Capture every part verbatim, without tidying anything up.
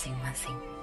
masing-masing.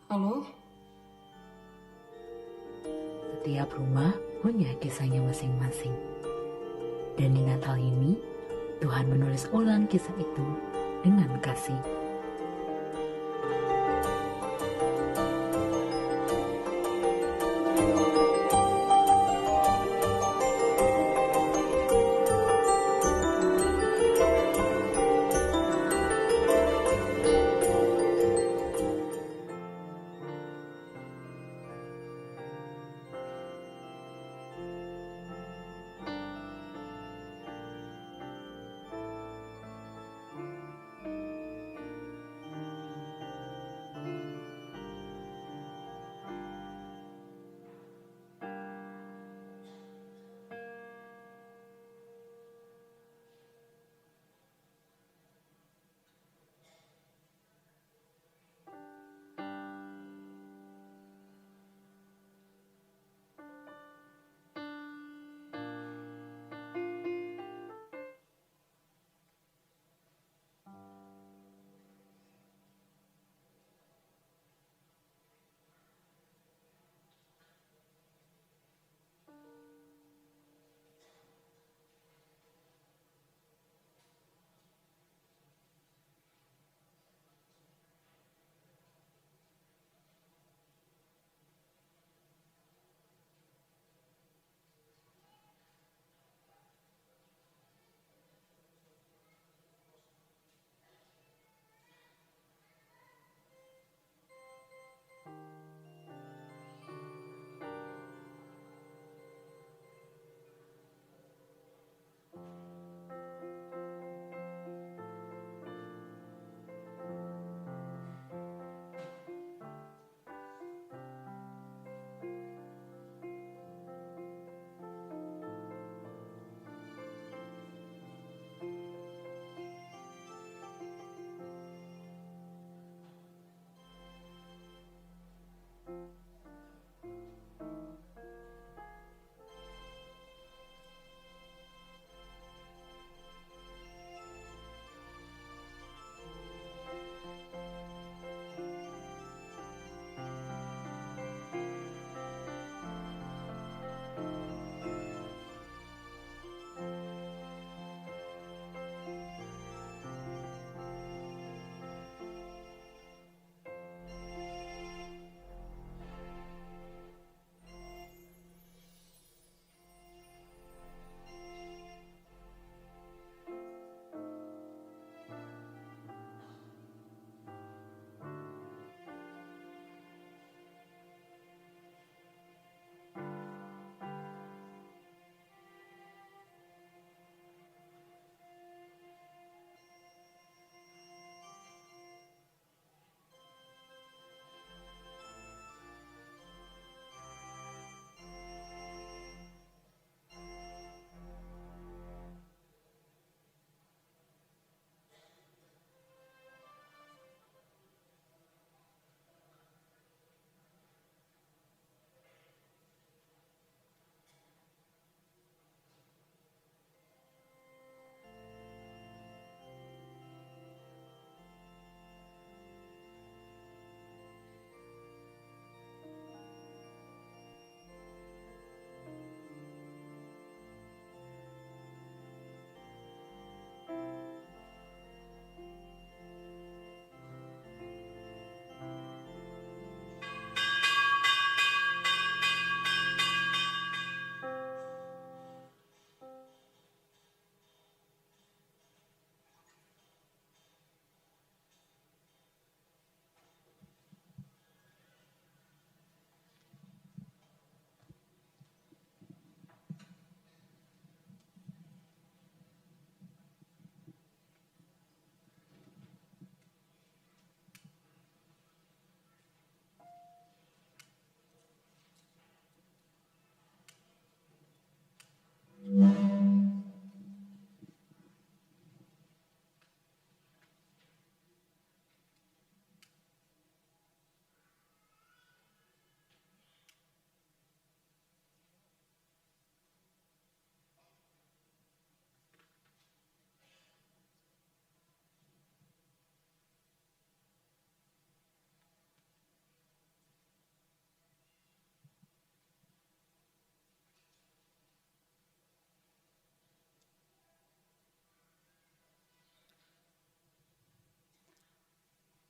Halo? Setiap rumah punya kisahnya masing-masing. Dan di Natal ini, Tuhan menulis ulang kisah itu dengan kasih.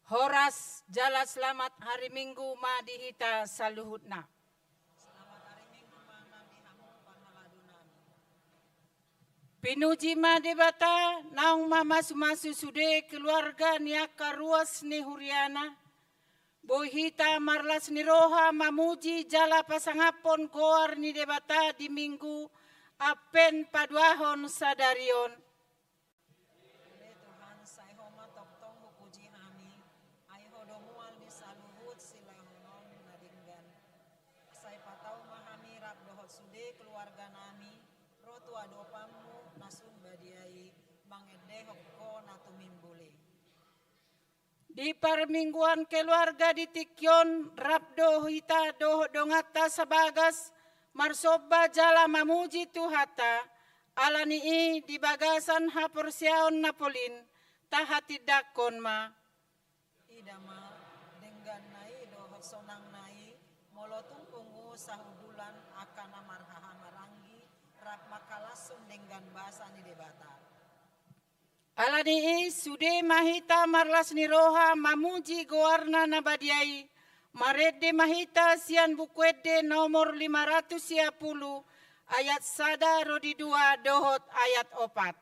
Horas jala selamat hari Minggu ma di hita saluhutna. Pinuji ma Debata, naung mamasumasu sude keluarga ni angka ruas ni huriana. Boi hita marlas ni roha mamuji jala pasangaphon goar ni Debata di Minggu Advent paduahon sadari on. Ale Tuhan, sai Ho ma tongtong hupuji hami, ai Ho do mual ni saluhut silahonon na denggan. Sai patau ma hami rap dohot sude keluarga nami ro tu adopanMu na sun badia i, mangendehon Ho na tumimbul i. Di parmingguan keluarga di tingki on, rap do hita dohot donganta sabagas marsomba jala mamuji Tuhanta. Ala ni i, di bagasan haporseaon na polin, tahatindangkon ma. Ida ma, dengganna i dohot sonangna i, molo tung pungu sahundulan angka na marhahamaranggi rap mangkalashon denggan basa ni Debata. Ala ni i, sude ma hita marlas ni roha mamuji goarna na badia i. Marende ma hita sian Buku Ende nomor lima ratus sia pulu, ayat sada ro di dua dohot ayat opat.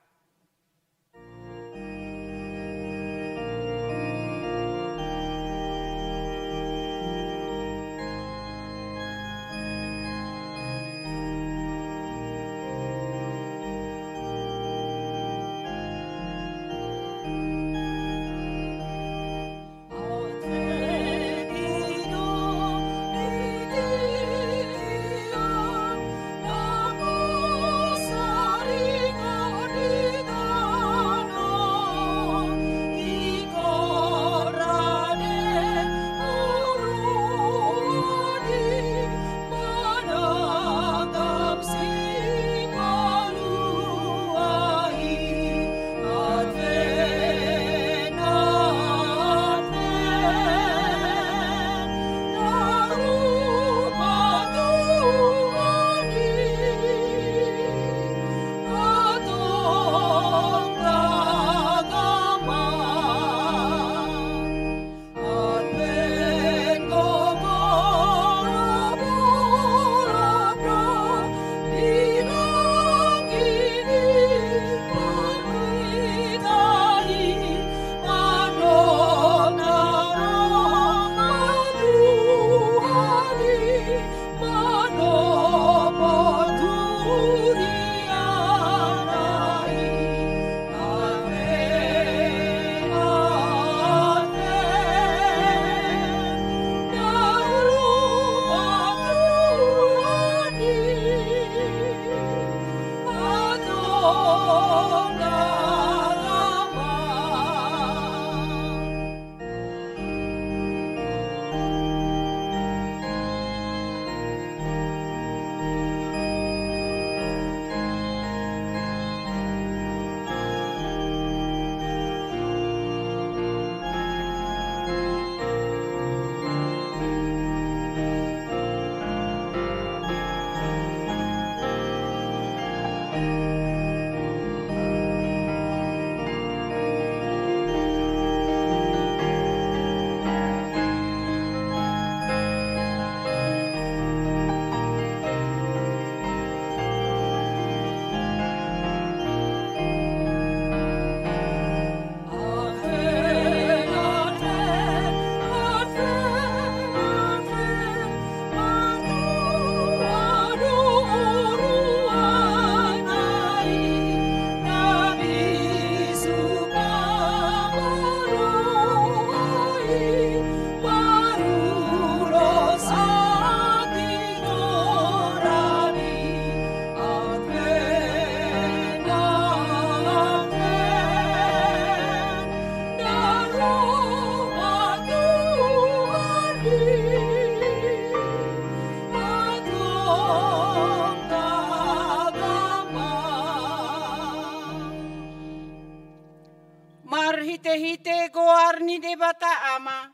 Marhitehite goar ni Debata Ama,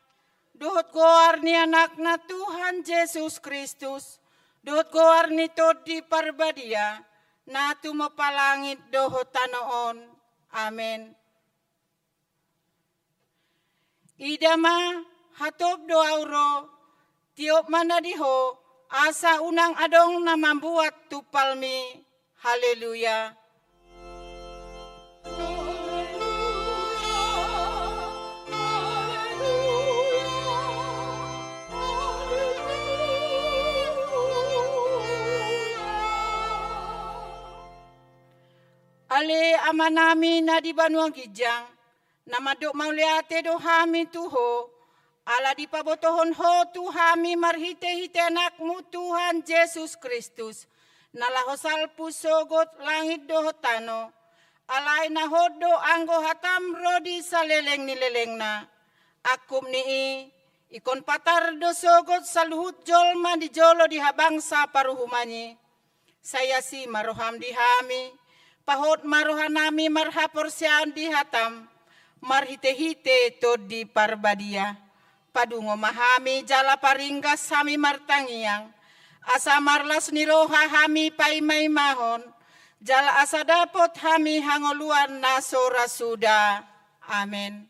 dohot goar ni Anakna Tuhan Jesus Kristus, dohot goar ni Tondi Parbadia, na tumompa langit dohot tano on. Amen. Ida ma, hatop do ahu ro, tiop ma na di Ho, asa unang adong na mambuat tumpalmi. Haleluya. Ale Amanami na di banua ginjang, na mandok mauliate do hami tu Ho, ala dipabotohon Ho tu hami marhitehite Anakmu Tuhan Jesus Kristus, na laho salpu sogot langit dohot tano, alai na hot do anggo hatam ro di saleleng ni lelengna. Angkup ni i, ingkon patar do sogot saluhut jolma di jolo di habangsa paruhuman i. Sai asi ma roham di hami, pahot ma rohanami marhaporseaon di hatam, marhitehite Tondi Parbadia. Padungo ma hami jala paringgas hami martangiang, asa marlas ni roha hami paimaimahon, jala asa dapot hami hangoluan na so ra suda. Amen.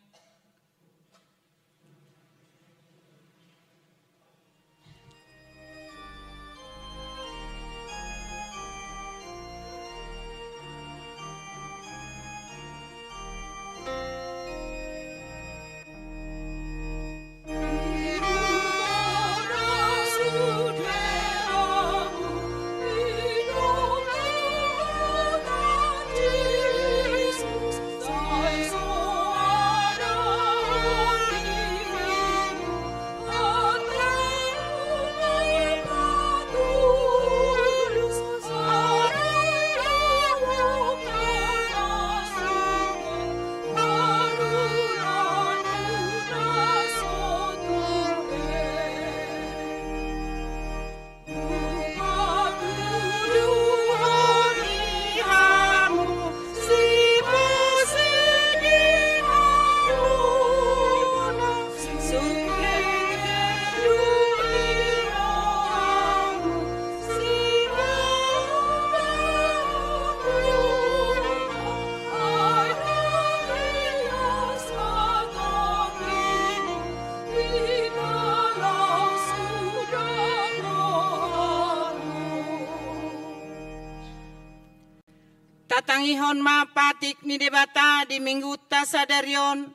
Tatangihon ma patik ni Debata di Minggunta sadari on,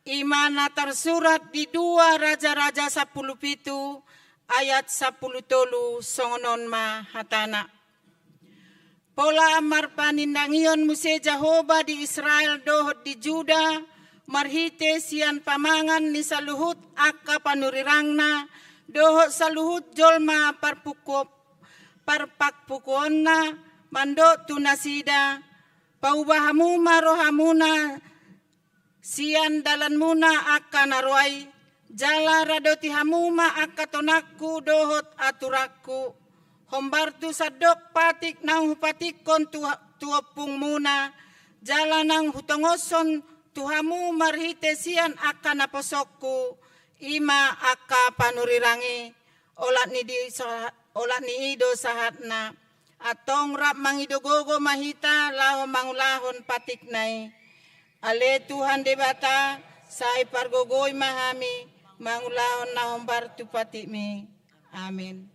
i ma na tarsurat di dua Raja-raja sampulu pitu ayat sampulu tolu, songon on ma hatana. Pola marpanindangion muse Jahowa di Israel dohot di Juda, marhite sian pamangan ni saluhut angka panurirangna, dohot saluhut jolma parpungko-, parpangpungkoonna, mandok tu nasida, pauba hamu ma rohamuna, sian dalanmuna angka na roa i, jala radoti hamu ma angka tonangku dohot aturangku. Hombar tu sandok patik naung hupatikkon tu, tu ompungmuna, jala naung hutongoshon tu hamu marhite sian angka naposongku, i ma angka panurirang i. Olat ni di sa-, olat ni i do sahatna. Antong rap mangido gogo ma hita laho mangulahon patikna i. Ale Tuhan Debata, sai pargogoi ma hami mangulahon na hombar tu patikmi. Amen.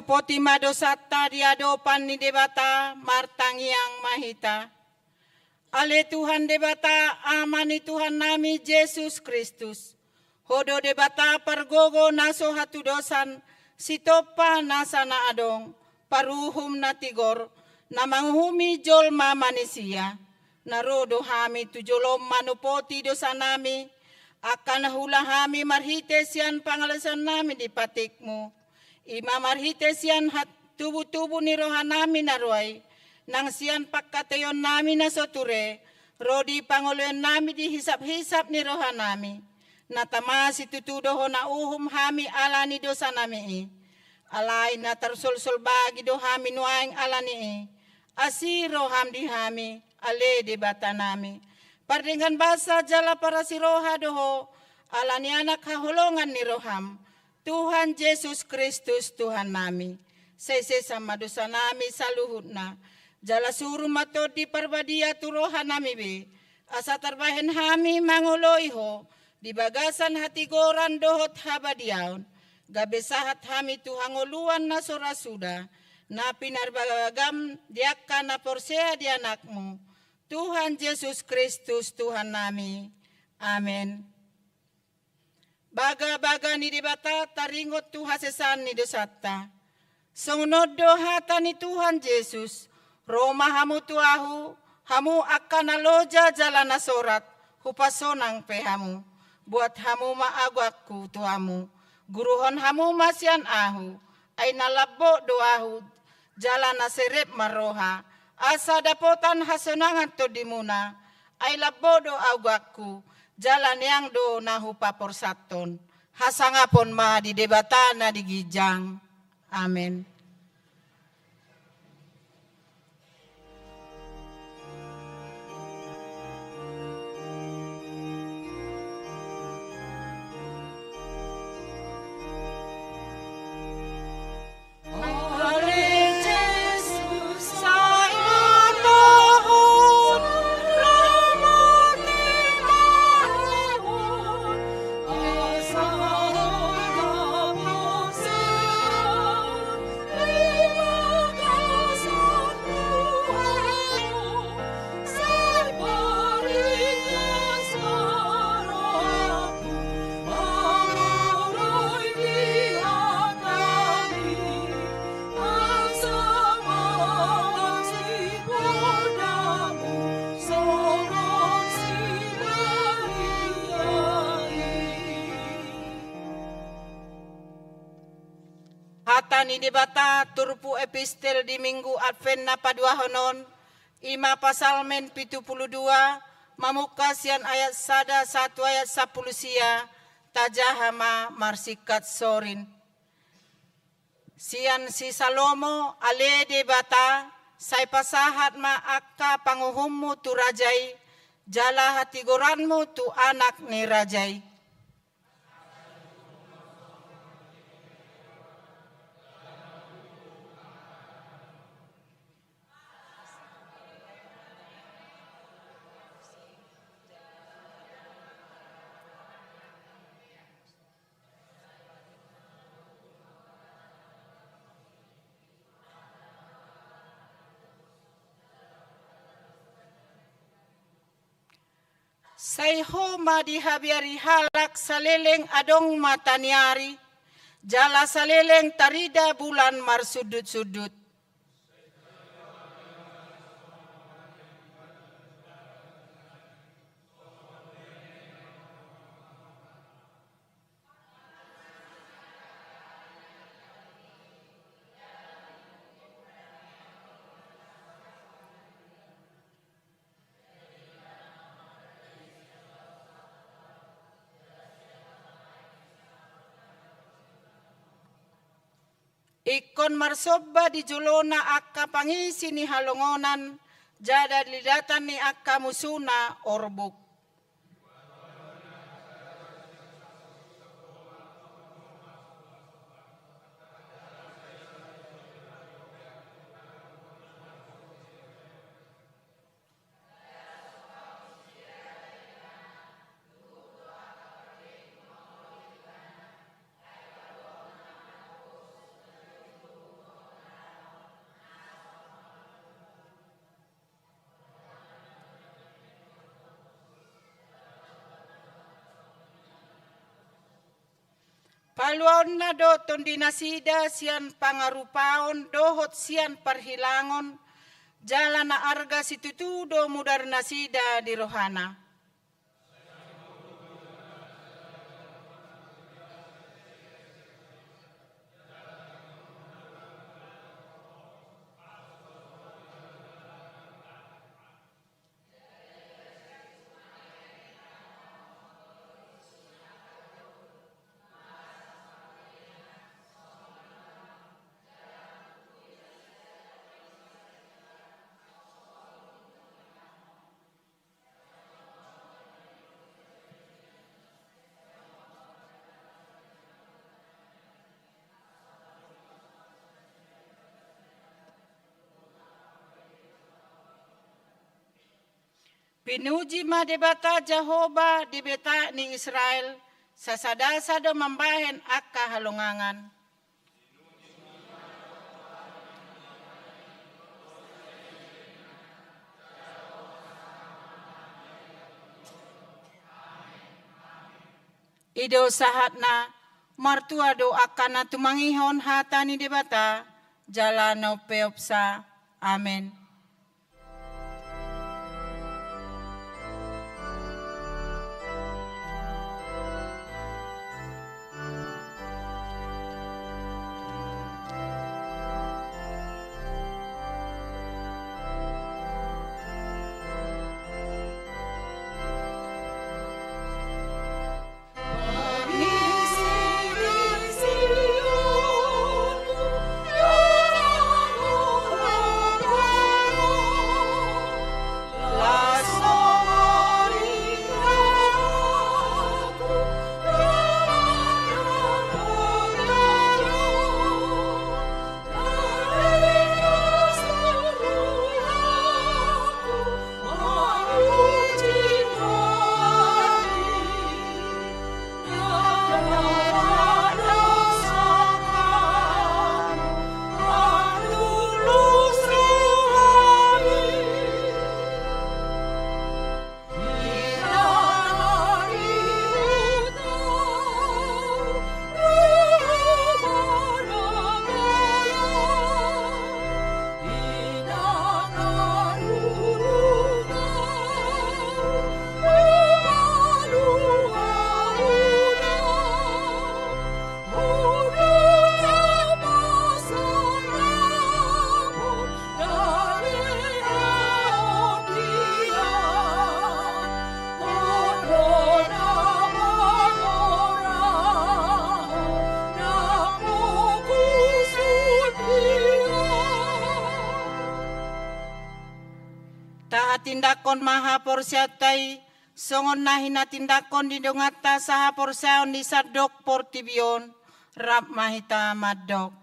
Poti ma dosanta di adopan ni Debata, martangiang ma hita. Ale Tuhan Debata, Ama ni Tuhannami Jesus Kristus, Ho do Debata pargogo na so hatudosan, Sitompa nasa na adong, Paruhum na tigor, na manguhumi jolma manisia. Na ro do hami tu jolom manopoti dosanami, angka na huula hami marhite sian pangalaosionnami di patikmu. I ma marhite sian hat-, tubutubu ni rohanami na ro ai, nang sian pangkataionnami na so ture, ro di pangoloionnami di hisaphisap ni rohanami. Na tama situtu do hona uhum hami ala ni dosanami i. Alai na tarsolsol bagi do hami nuaeng ala ni i. Asi roham di hami, ale Debatanami. Pardenggan basa jala parasi roha do ho, ala ni Anak haholongan ni roham, Tuhan Jesus Kristus Tuhannami. Sai sesa ma dosanami saluhutna. Jala suru ma Tondi Parbadia tu rohanami be, asa tarbahen hami mangoloi ho di bagasan hatigoran dohot habadiaon, gabe sahat hami tu hangoluan na so ra suda, na pinarbagam di angka na porsea di Anakmu, Tuhan Jesus Kristus Tuhannami. Amen. Bagabaga ni Debata taringot tu hasesaan ni dosanta. Songon on do hata ni Tuhan Jesus, ro ma hamu tu Ahu, hamu angka na loja jala na sorat, hupasonang pe hamu. Buat hamu ma agoanku tu hamu. Guruhon hamu ma sian Ahu, ai na lambok do Ahu, jala na serep marroha, asa dapotan hasonangan tondimuna, ai lambok do agoanku, jala neang do na hupaporsathon. Hasangapon ma di Debata na di ginjang. Amen. Hata ni Debata turpuk epistel di Minggu Advent na paduahon on, i ma Psalmen pitu pulu dua, mamungka sian ayat sada sahat tu ayat sampulu sia, tajaha ma marsingkat sorin. Sian si Salomo, ale Debata, sai pasahat ma angka panguhummu tu raja i, jala hatigoranmu tu anak ni raja i. Sai ho ma dihabiari halak saleleng adong mataniari, jala saleleng tarida bulan marsundutsundut. Ingkon marsomba di jolona angka pangisi ni halongonan, jala di datan ni angka musuna orbuk. Paluaonna do tondinasida sian pangarupaon dohot sian parhilangon, jala na arga situtu do mudarnasida di rohana. Pinuji ma Debata Jahowa, Debata ni Israel, sasada do mambahen angka halongangan. I do sahatna, martua do angka na tumangihon hata ni Debata, jala na umpeopsa. Amen. Tahatindangkon ma haporseaonta i, songon na hinatindangkon di donganta sahaporseaon di sandok portibi on, rap ma hita mandok.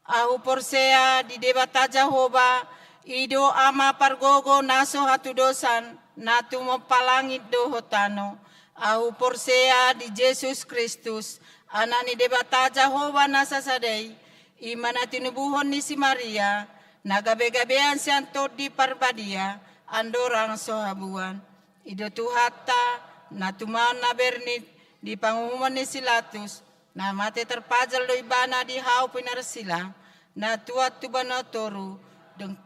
Ahu porsea di Debata Jahowa, i do Ama pargogo na so hatudosan, na tumompa langit dohot tano. Ahu porsea di Jesus Kristus, Anak ni Debata Jahowa na sasada i, i ma na tinubuhon ni si Maria, na gabegabean sian Tondi Parbadia, andorang so habuan. I do Tuhanta, na tumaon na bernit, di panguhumon ni si Pilatus, na mate tarpajal do ibana di hau pinarsila, na tuat tu banua toru, deng-,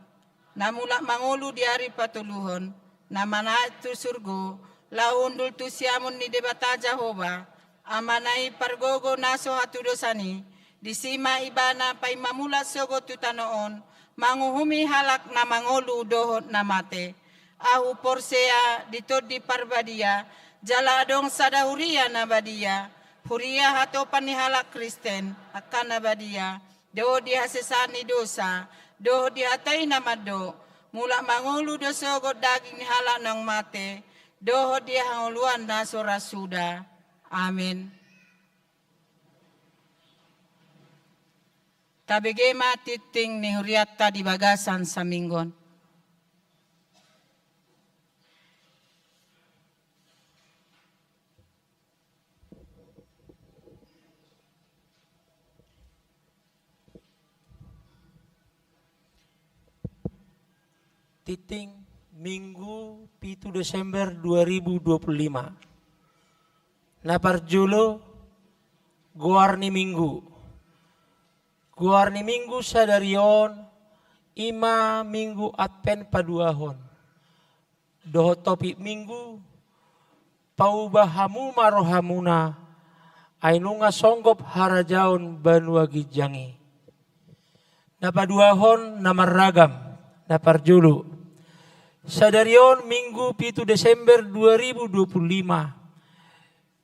na mulak mangolu di ari patoluhon, na manaek tu surgo, laho hundul tu siamun ni Debata Jahowa, Amana i pargogo na so hatudosan i, disi ma ibana paima mulak sogot tu tano on, manguhumi halak na mangolu dohot na mate. Ahu porsea di Tondi Parbadia, jala adong sada huria na badia, huria hatopan ni halak Kristen, angka na badia, dohot di hasesaan ni dosa, dohot di hata i na mandok, mulak mangolu do sogot daging ni halak naung mate, dohot di hangoluan na so ra suda. Amen. Tabege ma tingting ni hurianta di bagasan saminggu on. Tingting Minggu pitu Desember dua ribu dua puluh lima. Na parjolo, Goar ni Minggu. Goar ni Minggu sadari on, i ma Minggu Advent paduahon. Dohot topik Minggu, paubah hamu ma rohamuna, ai nunga songgop harajaon banua ginjang i. Na paduahon na marragam, na parjolo. Sadari on Minggu pitu Desember dua ribu dua puluh lima.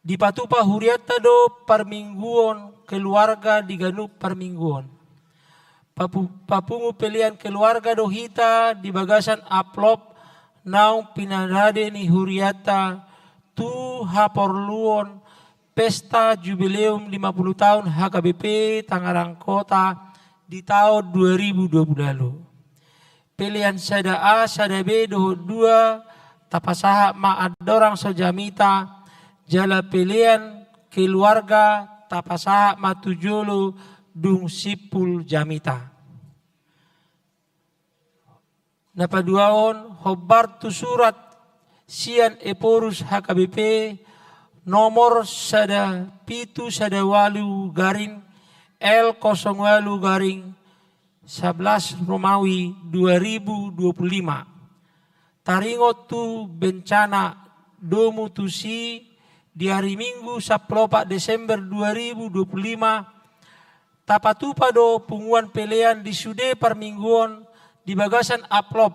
Dipatupa hurianta do parmingguon keluarga di ganup parmingguon. Papu-, papungu pelean keluarga do hita di bagasan amplop naung pinarade ni hurianta tu haporluon pesta jubileum lima puluh taon H K B P Tangerang Kota di taon dua ribu dua puluh lalu. Pelean sada A, sada B dohot dua, tapasahat ma andorang so jamita, jala pelean keluarga tapasahat ma tu jolo dung simpul jamita. Na paduahon, hombar tu surat sian Ephorus H K B P nomor sada pitu sada ualu garing L kosong ualu garing sebelas Romawi dua ribu dua puluh lima. Taringot tu bencana domu tusi di ari Minggu sampulu opat Desember dua ribu dua puluh lima, tapatupa do punguan pelean di sude parmingguon di bagasan amplop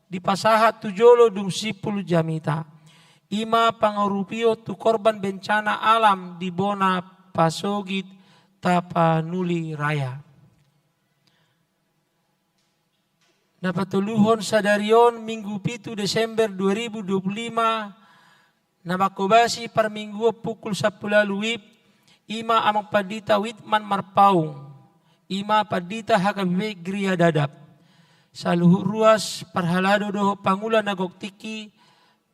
dipasahat tu jolo dung simpul jamita. I ma pangurupion tu korban bencana alam di bona pasogit Tapanuli Raya. Na patoluhon sadari on Minggu pitu Desember dua ribu dua puluh lima, na manghobasi parmingguon pukul sampulu ualu WIB, i ma Amang Pandita Witman Marpaung, i ma Pandita H K B P Gereja Dadap. Saluhut ruas parhalado dohot pangula na gok tingki,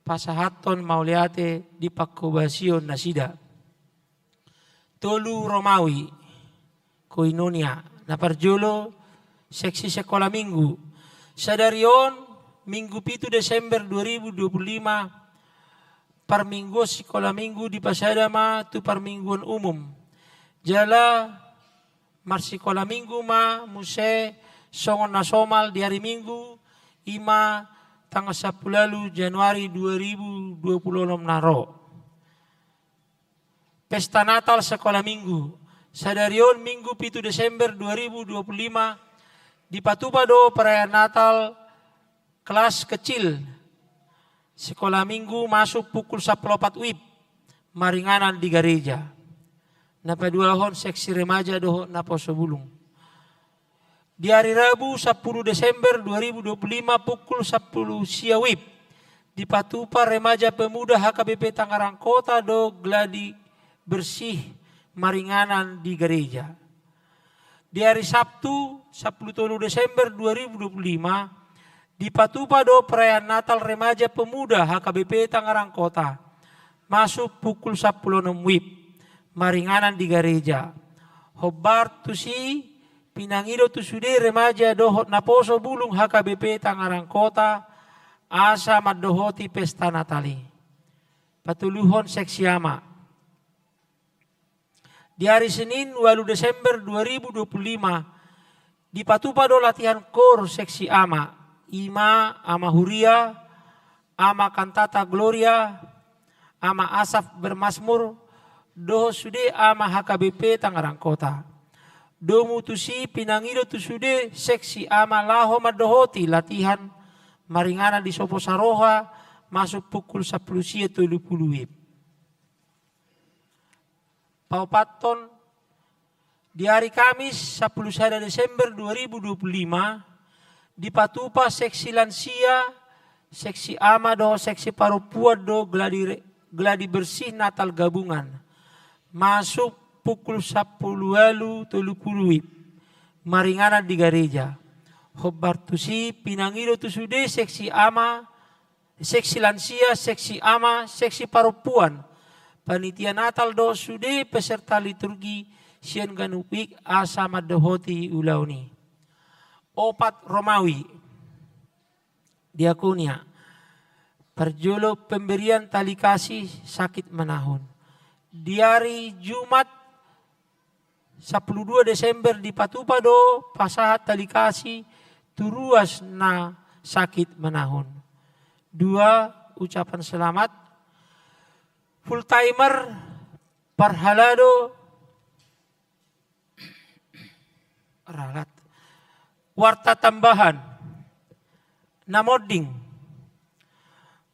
pasahathon mauliate di panghobasion nasida. Tolu Romawi, koinonia. Na parjolo, seksi sekolah minggu. Sadari on, Minggu pitu Desember dua ribu dua puluh lima, parmingguon sekolah minggu dipasada ma tu parmingguon umum. Jala marsikola minggu ma muse songon na somal di ari Minggu, i ma tanggal sampulu ualu Januari dua ribu dua puluh onom na ro. Pesta Natal sekolah minggu. Sadari on Minggu pitu Desember dua ribu dua puluh lima, dipatupa do perayaan Natal kelas kecil sekolah minggu masuk pukul sampulu opat WIB, maringanan di gareja. Na paduahon seksi remaja dohot naposo bulung. Di ari Rabu sampulu Desember dua ribu dua puluh lima pukul sampulu sia WIB, dipatupa remaja pemuda H K B P Tangerang Kota do gladi bersih maringanan di gareja. Di ari Sabtu sampulu tolu Desember dua ribu dua puluh lima, dipatupa do perayaan Natal remaja pemuda H K B P Tangerang Kota, masuk pukul sampulu onom WIB, maringanan di gareja. Hombar tusi pinangido tu sude remaja dohot naposo bulung H K B P Tangerang Kota, asa mandohoti pesta Natal i. Patoluhon seksi ama. Di ari Senin ualu Desember dua ribu dua puluh lima, dipatupa do latihan kor seksi ama, i ma ama huria, ama kantata Gloria, ama Asaf bermasmur, dohot sude ama H K B P Tangerang Kota. Domu tusi pinangido tu sude seksi ama laho mandohoti latihan maringanan di Sopo Saroha, masuk pukul sampulu sia tolu pulu WIB. Paopathon, di ari Kamis sampulu sada Desember dua ribu dua puluh lima, dipatupa seksi lansia, seksi ama dohot seksi parompuan do gladi re-, gladi bersih Natal gabungan. Masuk pukul sampulu ualu tolu pulu WIB, maringanan di gareja. Hombar tusi pinangido tu sude seksi ama, seksi lansia, seksi ama, seksi parompuan, panitia Natal dohot sude peserta liturgi sian ganup WIB asa mandohoti ulaon i. Opat Romawi. Diakonia. Parjolo pemberian tali kasih sakit menahun. Di ari Jumat sampulu dua Desember dipatupa do pasahat tali kasi tu ruas na sakit manahun. Dua, ucapan selamat. Full timer, parhalado, ralat. Warta tambahan. Na monding.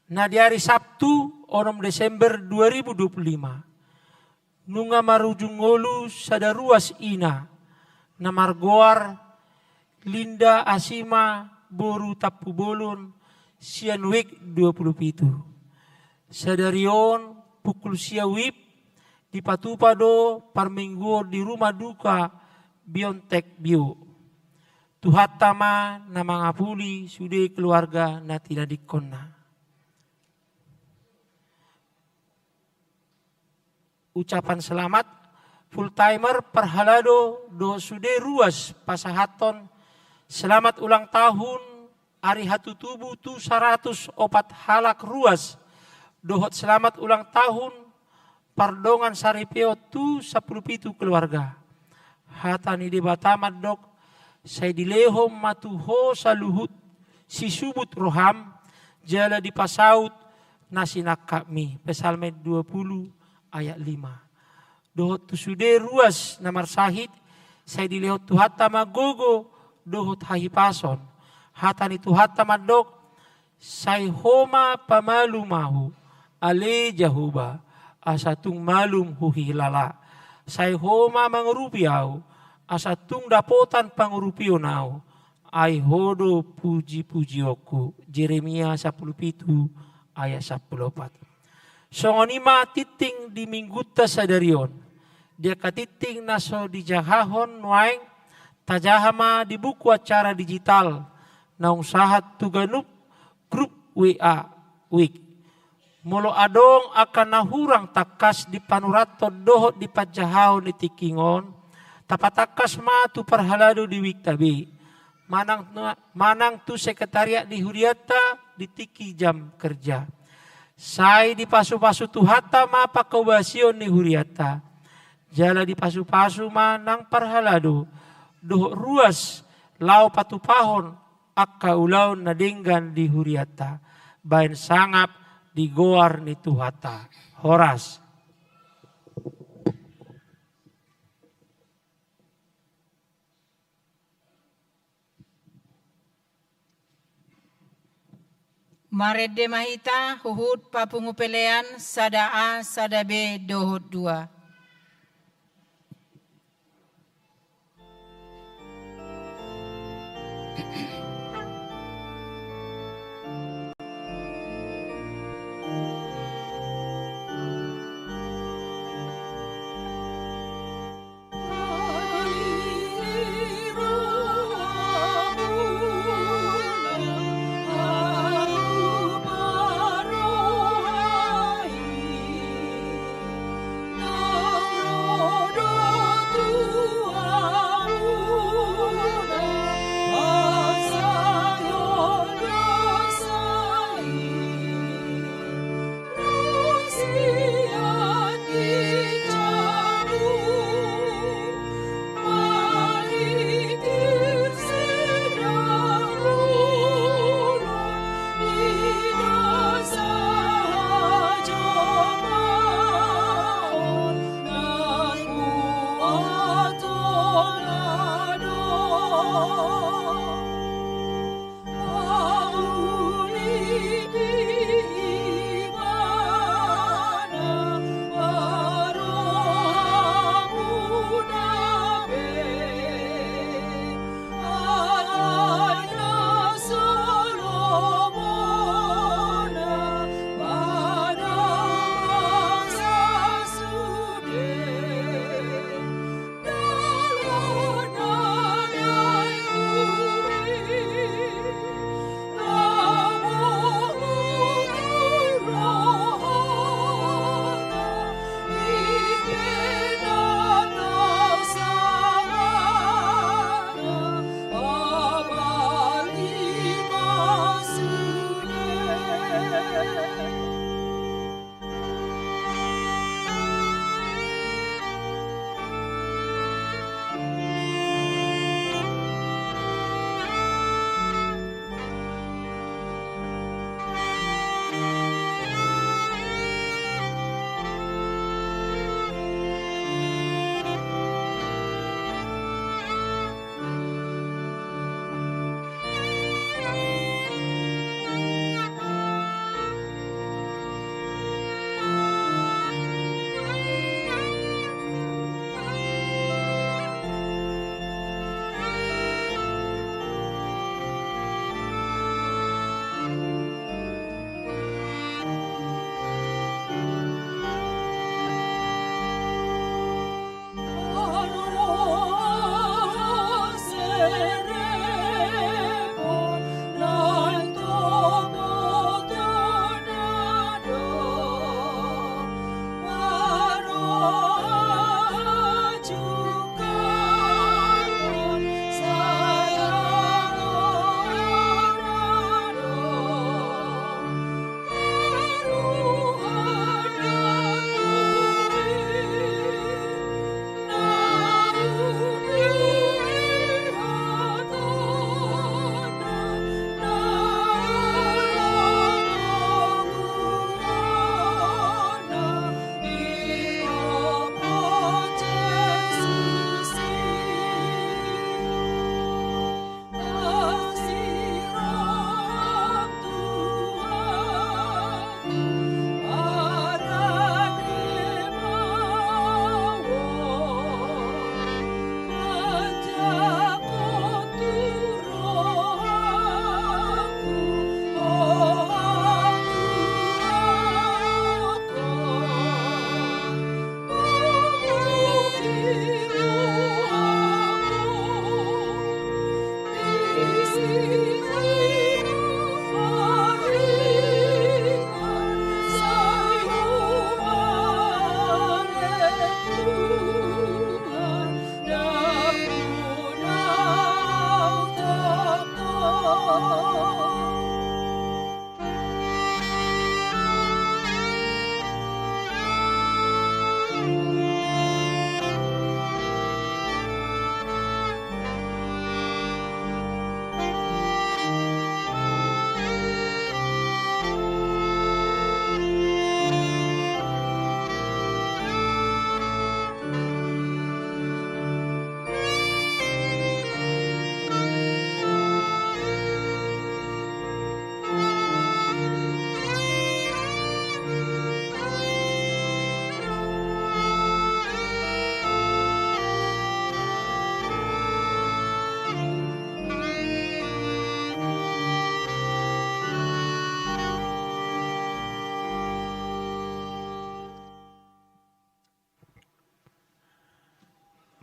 Na di ari Sabtu, onom Desember dua ribu dua puluh lima. Nunga marujung ngolu sada ruas ina, na margoar Linda Asima boru Tampubolon sian WIK dua puluh pitu. Sadari on pukul sia WIB dipatupa do parmingguon di rumah duka Biontek Bio. Tuhanta ma na mangapuli sude keluarga na tinadingkonna. Ucapan selamat, full timer, parhalado dohot sude ruas pasahathon selamat ulang tahun ari hatutubu tu saratus opat halak ruas, dohot selamat ulang tahun pardongan saripeon tu sampulu pitu keluarga. Hata ni Debata mandok, sai dilehon ma tu ho saluhut sisubut roham, jala dipasaut na sinangkapmi. Psalmen dua puluh ayat lima. Dohot tu sude ruas na marsahit, sai dilehon Tuhanta ma gogo dohot hahipason. Hata ni Tuhanta mandok, sai ho ma pamalum ahu, ale Jahowa, asa tung malum huhilala. Sai ho ma mangurupi ahu, asa tung dapotan pangurupion ahu, ai ho do pujipujionku. Jeremia sampulu pitu ayat sampulu opat. Songon i ma tingting di minggunta sadari on. Di angka tingting na so dijahahon nuaeng, tajaha ma di buku acara digital naung sahat tu ganup grup WA WIK. Molo adong angka na hurang tangkas di panurathon dohot di panjahahon ni tingting on, tapatangkas ma tu parhalado di WIK-ta be, manang, manang tu sekretariat ni hurianta di tingki jam kerja. Sai dipasupasu Tuhanta ma pangkobasion ni hurianta. Jala dipasupasu ma nang parhalado dohot ruas laho patupahon angka ulaon na denggan di hurianta, baen sangap di goar ni Tuhanta. Horas. Marende ma hita huhut papungu pelean sada A, sada B dohot dua.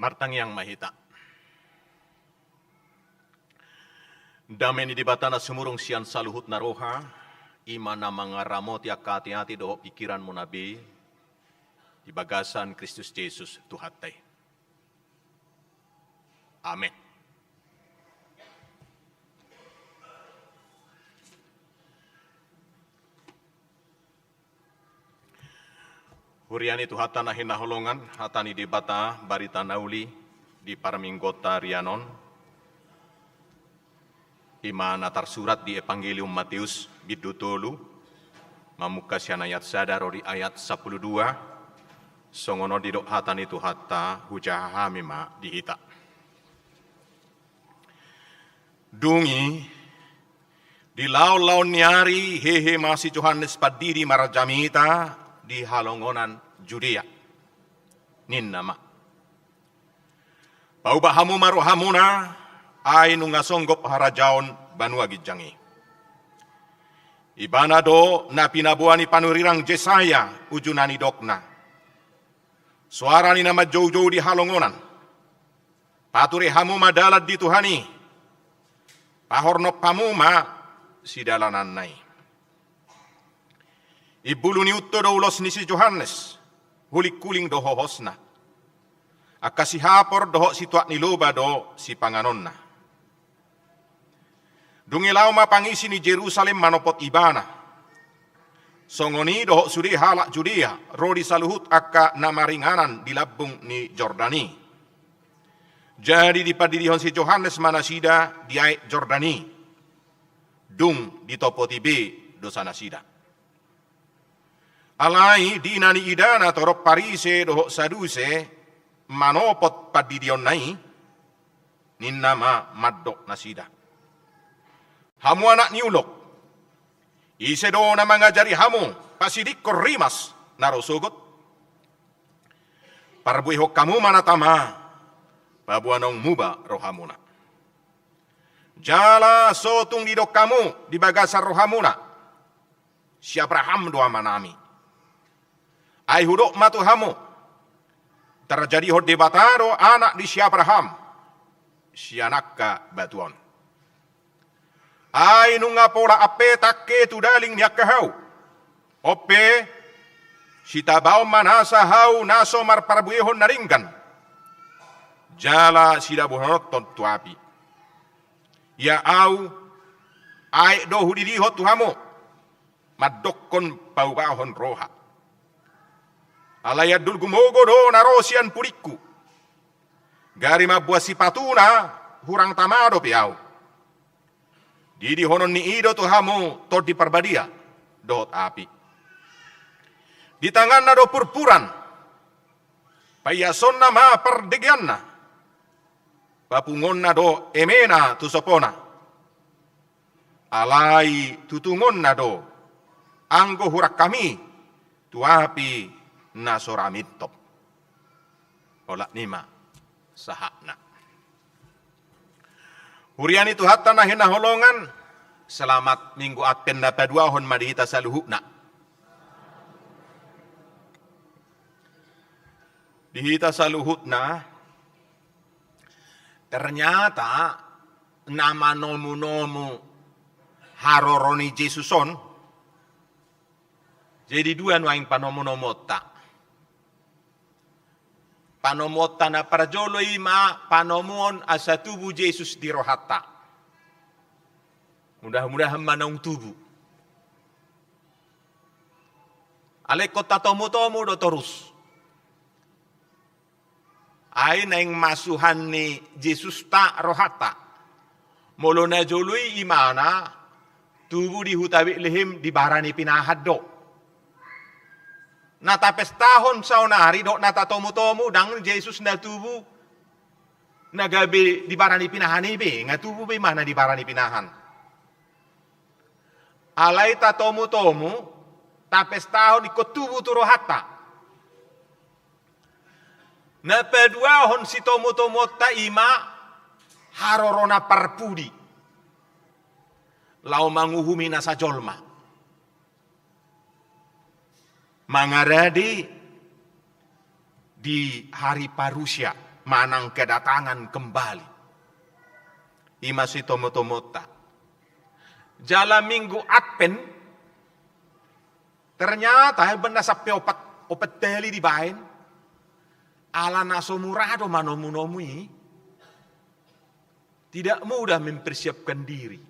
Martangiang ma hita. Dame ni Debata na sumurung sian saluhutna roha, i ma na mangaramoti angka ateate dohot pingkiranmuna be, di bagasan Kristus Jesus Tuhanta i. Amen. Huria ni Tuhanta na hinaholongan, hata ni Debata barita na uli di parmingguonta rianon, i ma na tarsurat di Evangelium Mateus bindu tolu, mamungka sian ayat sada ro di ayat sampulu dua. Songon on didok hata ni Tuhanta, hujaha hami ma di hita. Dung i, di laonlaon ni ari hehe ma si Johannes Pandidi marjamita di halongonan Judea. Ninna ma: Pauba hamu ma rohamuna, ai nunga songgop harajaon banua ginjang i. Ibana do na pinaboa ni panurirang Jesaya uju na nidokna: Soara ni na manjoujou di halongonan: Pature hamu ma dalan di Tuhan i, pahornop hamu ma sidalananna i. Imbulu ni unto do ulos ni si Johannes, hulinghuling do hohosna. Angka sihapor dohot situak ni loba do sipanganonna. Dung i laho ma pangisi ni Jerusalem manopot ibana. Songon i dohot sude halak Judea ro di saluhut angka na maringanan di lambung ni Jordan i. Jadi dipandidihon si Johannes ma nasida di aek Jordan i, dung ditopoti be dosanasida. Alai di na niidana torop Parise dohot Saduse manopot pandidionna i, ninna ma mandok nasida: Hamu anak ni ulok, ise do na mangajari hamu pasidingkon rimas na ro sogot? Parbuehon hamu ma na tama, paboanonmu ma rohamuna. Jala so tung didok hamu di bagasan rohamuna: Si Abraham do amanami. Ai hudok ma tu hamu: Tarjadihon Debata do anak di si Abraham sian angka batu on. Ai nunga pola ampe tangke tu daling ni angka hau. On pe, sitabaon ma nasa hau na so marparbuehon na denggan, jala sidabuhononhon tu api. Ia ahu, aek do hudidihon tu hamu, mandokkon paubahon roha. Alai andul gumogo do na ro sian pudingku. Gari mamboan sipatuna hurang tama dope ahu. Didihonon ni i do tu hamu Tondi Parbadia dohot api. Di tanganna do purpuran, paiasonna ma pardegeanna, papunguonna do emena tu sopona. Alai tutungonna do anggo hurangkami tu api na so ra mintop. Olat ni ma sahatna. Huria ni Tuhanta na hinaholongan, selamat Minggu Advent na paduahon ma di hita saluhutna. Di hita saluhutna, ternyata na manomunomu haroro ni Jesus on. Jadi dua nuaeng panomunomuonta. Panomuonta na parjolo i ma panomuon asa tubu Jesus di rohanta. Mudah-mudahan ma naung tubu. Alai ingkon tatomutomu do torus. Ai naeng masuhan ni Jesusta rohanta. Molo na jolo i imana tubu di huta Betlehem di bara ni pinahan do. Na tapestahon saonari dohot na tatomutomu ndang Jesus na tubu na gabe di bara ni pinahan i be, nga tubu be imana di bara ni pinahan. Alai tatomutomu, tapestahon ingkon tubu tu rohanta. Na paduahon sitomutomuonta i ma haroro na parpudi. Laho manguhumi nasa jolma. Mangarade di hari parusia manang kedatangan kembali. I ma sitomutomuonta. Jala minggu Advent, ternyata, eh, benda sampe opat, opat hali dibaen. Ala na so mura do manomunomu i. Tidak mudah mempersiapkan diri.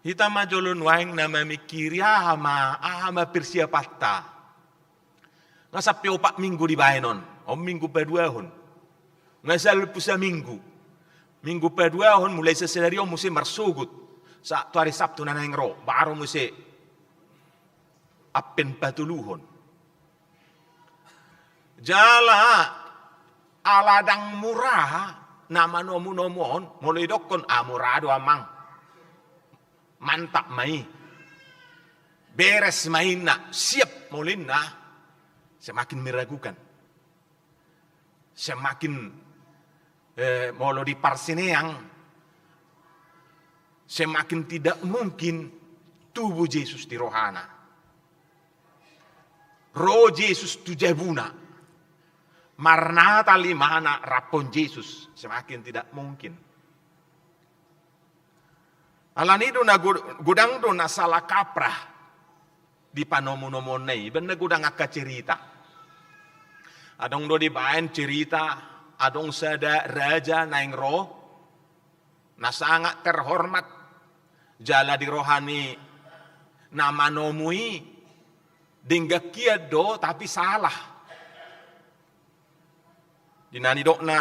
Hita ma jolo nuaeng na mamingkiri aha ma, aha ma persiapanta. Nga sampe opat minggu dibaen on, on minggu paduahon. Nga salpu saminggu. Minggu paduahon mulai sian sadari on muse marsogot. Sa tu hari Sabtu na naeng ro, baru muse Advent patoluhon. Jala ala ndang mura na manomunomu on, molo didokkon, ah, mura do amang. Mantap ma i. Beres ma inna, siap molo inna. Semakin meragukan. Semakin, eh, molo di parsineang, semakin tidak mungkin tubu Jesus di rohana. Ro Jesus tu jabuna. Marnatal imana rap on Jesus, semakin tidak mungkin. Alani do na go-, godang do na salah kaprah di panomunomuonna i, baen na godang angka cerita. Adong do dibaen cerita, adong sada raja naeng ro, na sangat terhormat, jala di roha ni na manomu i, denggan hian do, tapi salah. Di na nidokna,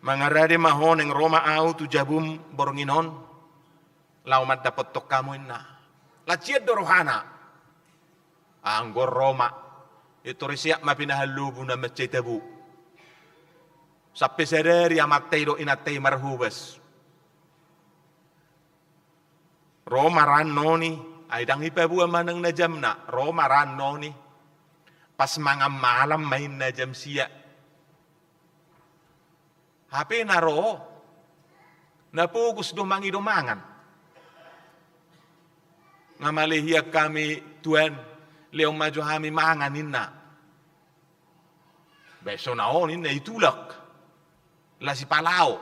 mangarade ma ho naeng ro ma au tu jabum borngin on, laho mandapothon hamu inna. Las hian do rohana. Anggo ro ma, itor i seat ma pinahan lobu na mansai tabo. Sampe sadari amanta i dohot inanta i marhobas. Ro ma ra annon i, ai ndang ipaboa manang na jamna, ro ma ra annon i. Pas mangan malam ma inna jam sia. Hape na ro, na pogos do mangido mangan. Nga male hian hami tuan, lehon ma jo hami mangan inna. Ba so na on inna itulak. Las ipalao.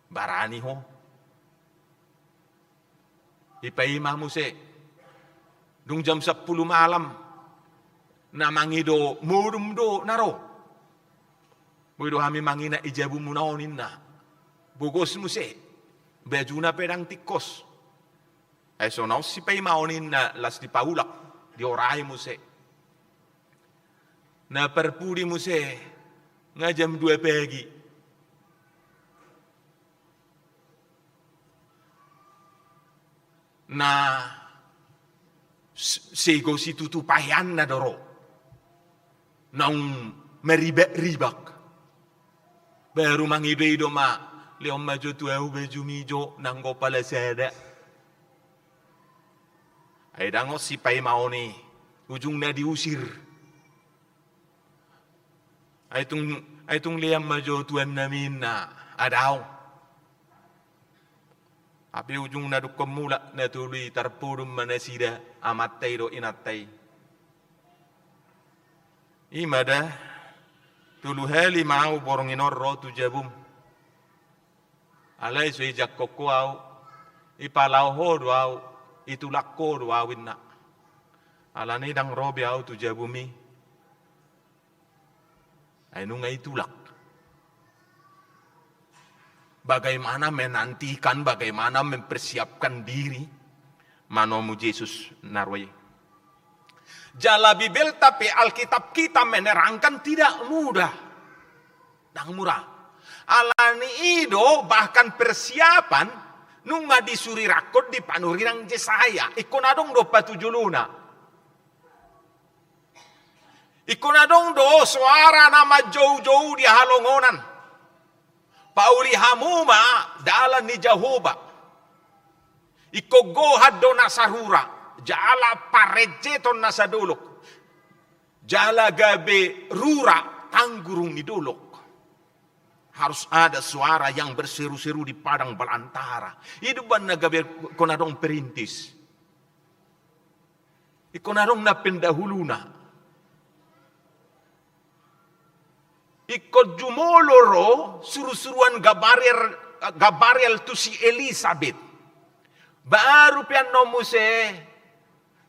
Barani ho. Ipaima muse. Dung jam sampulu malam. Na mangido modom do na ro. Boi do hami manginak i jabumuna on inna. Bogos muse. Bajuna pe ndang tingkos. Ai so na on sipaimaon inna las dipaulak. Diorai muse. Na parpudi muse. Nga jam dua pagi. Na s-, sego situtu paheanna do ro. Naung maribak-ribak. Baru mangido-ido ma, lehon ma jo tu ahu bajumi jo, nanggo pala sada. Ai ndang on sipaimaon i, ujungna diusir. Ai tung, ai tung lehon ma jo tuannami inna, adong. Hape ujungna dungkon mulak na tolu i tarpodom ma nasida amanta i dohot inanta i. I ma da, tolu hali ma au borngin on ro tu jabum. Alai so ijangkon ho au, ipalao ho do au, itulak ho do au, inna. Alani i ndang ro be au tu jabum i. Ai nunga itulak. Bagaimana menantikan, bagaimana mempersiapkan diri manomu Jesus na ro i. Jala Bibelta pe, Alkitab kita menerangkan, tidak mudah. Ndang mura. Alani i do bahkan persiapan nunga disurirangkon di panurirang Jesaya. Ingkon adong do patujolona. Ingkon adong do soara na manjoujou di halongonan. Pauli hamu ma dalan ni Jahowa. Ingkon gohan do nasa rura, jala parenjeton nasa dolok. Jala gabe rura tanggurung ni dolok. Harus ada suara yang berseru-seru di padang belantara. I do umbahen na gabe ingkon adong perintis. Ingkon adong na pendahuluna. Ingkon jumolo ro surusuruan Gabariel, Gabariel tu si Elisabet. Baru pe annon muse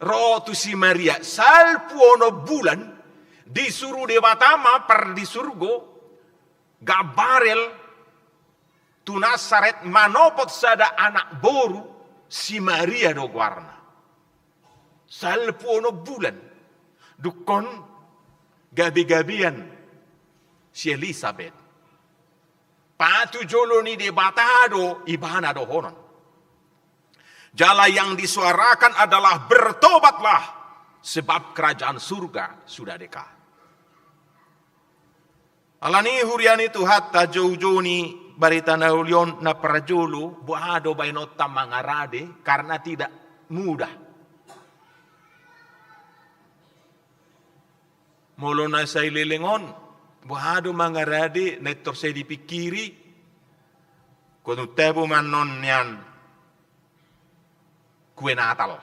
ro tu si Maria. Salpu onom bulan disuru Debata ma par di surgo Gabariel tu Nasaret manopot sada anak boru, si Maria do goarna. Salpu onom bulan. Dungkon gabegabean si Elisabet. Patujolo ni Debata do ibana dohonon. Jala yang disuarakan adalah, "Bertobatlah, sebab kerajaan surga sudah dekat." Alani i huria ni Tuhanta, joujou ni barita na uli on na parjolo, boha do baenonta mangarade, karena tidak mudah. Molo na sai leleng on, boha do mangarade, na intor sai dipingkiri, ingkon tabo ma annon nian kue Natal.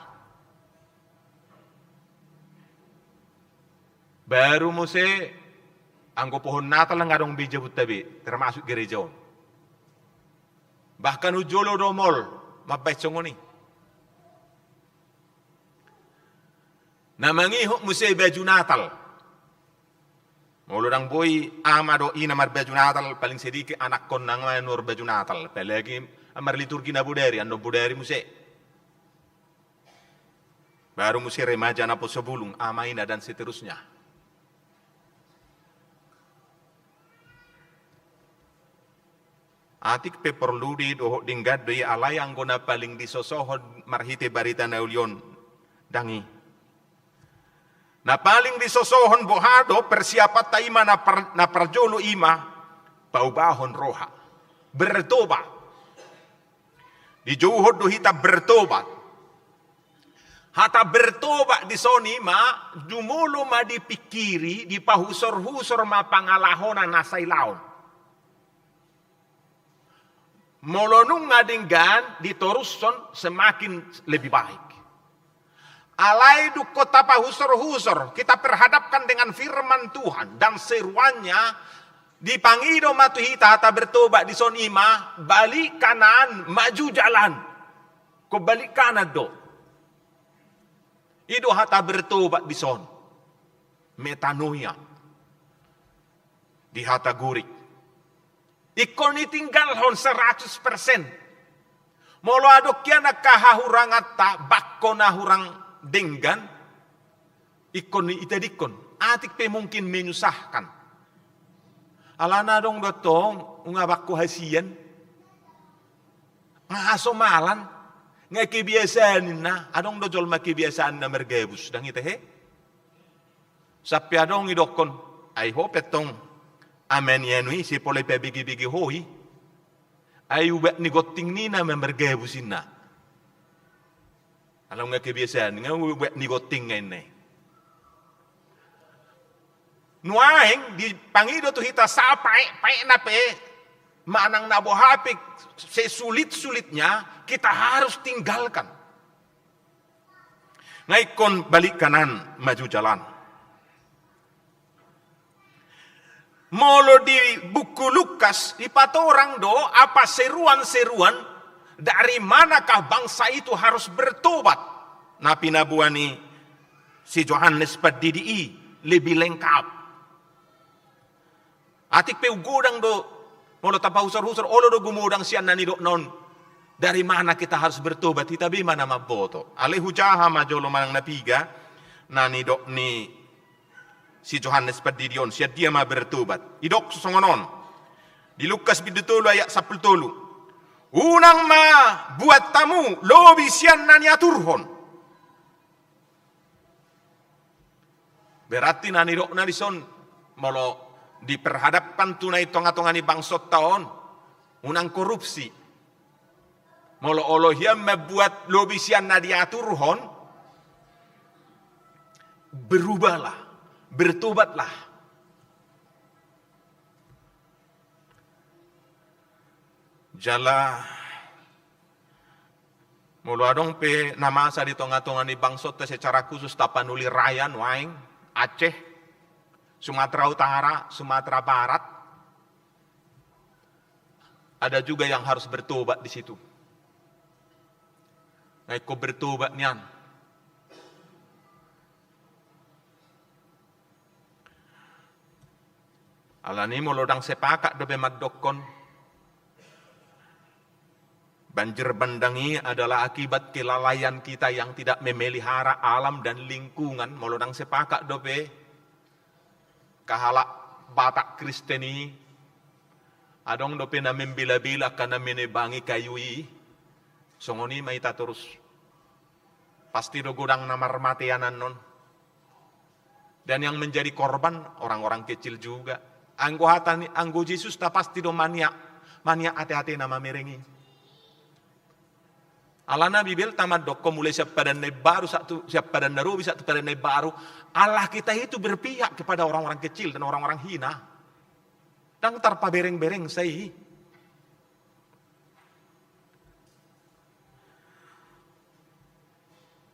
Baru muse anggo pohon Natal nga adong be jabunta be, termasuk gereja on. Bahkan tu jolo do mall mambaen songon i. Na mangihut muse baju Natal. Molo ndang boi ama dohot ina marbaju Natal, paling sedikit anakkon nang manuhor baju Natal. Apalagi marliturgi na bodari, annon bodari muse. Baru muse remaja naposobulung, ama ina dan seterusnya. Atik pe porlu do i dohot denggan do i, alai anggo na paling disosohon marhite barita na uli on ndang i. Na paling disosohon boha do persiapanta i ma na par-, na parjolo i ma paubahon roha. Bertobat. Dijouhon do hita bertobat. Hata bertobat dison i ma, jumolo ma dipingkiri, dipahusorhusor ma pangalahona na sai laon. Molo nunga denggan ditorushon, semakin lebih baik. Alai dungkon tapahusorhusor, kita perhadapkan dengan firman Tuhan dan seruannya, dipangido ma tu hita hata bertobat dison i ma, balik kanan, maju jalan. Ingkon balik kanan do. I do hata bertobat dison. Metanoia. Di hata Gorik. Ingkon ditinggalhon seratus persen. Molo adong hian angka hahuranganta, bangko na hurang denggan, ingkon ditadingkon. Atik pe mungkin menyusahkan. Alana adong do tong, nunga bangko hasian. Nga hasomalan, nga kebiasaan ninna, adong do jolma kebiasaan na margabus, ndang i tehe? Sampe adong idokkon, ai ho pe tong, ama ni anu i, sai pola ipabegabege ho i. Ai ubat ni gonting ninna ma margabus inna. Alana nga kebiasaan, nga ubat ni gonting nga inna i. Nuaeng dipangido tu hita sapaek-paekna pe, manang na boha pe sesulit-sulitnya, kita harus tinggalkan. Nga ingkon balik kanan, maju jalan. Molo di buku Lukas, dipatorang do apa seruan-seruan dari manakah bangsa itu harus bertobat. Na pinaboa ni si Johannes Pandidi i lebih lengkap. Atik pe godang do, molo tapahusor-husor, olo do gumodang sian na nidokna on. Dari mana kita harus bertobat? Hita be ma na mamboto. Alai hujaha ma jolo manang na piga na nidok ni si Johannes Pandidi on, sian dia ma bertobat. Didok songon on. Di Lukas bindu tolu ayat sampulu tolu. Unang ma buat hamu lobi sian na niaturhon. Berarti na nidokna dison, molo diperhadapkan tu na di tonga-tonga ni bangsonta on, unang korupsi. Molo olo hian mambuat lobi sian na diaturhon, berubahlah, bertobatlah. Jala molo adong pe na masa di tonga-tonga ni bangsonta, secara khusus Tapanuli Raya, nuaeng, Aceh, Sumatera Utara, Sumatera Barat, ada juga yang harus bertobat di situ. Nah, ingkon bertobat nian. Alani molo ndang sepakat dope mandokkon banjir bandang i adalah akibat kelalaian kita yang tidak memelihara alam dan lingkungan, molo ndang sepakat dope angka halak Batak Kristen i, adong dope na membela-bela angka na menebangi kayu i, songon i ma hita torus. Pasti do godang na marmatean annon. Dan yang menjadi korban orang-orang kecil juga. Anggo hata ni, anggo Jesusta pasti do maniak, maniak ate-atena mamereng i. Alana Bibelta mandokkon mulai sian padan na imbaru sahat tu, sian padan na robi sahat tu padan na imbaru, Allah kita itu berpihak kepada orang-orang kecil dan orang-orang hina. Ndang tarpabereng-berengsa i.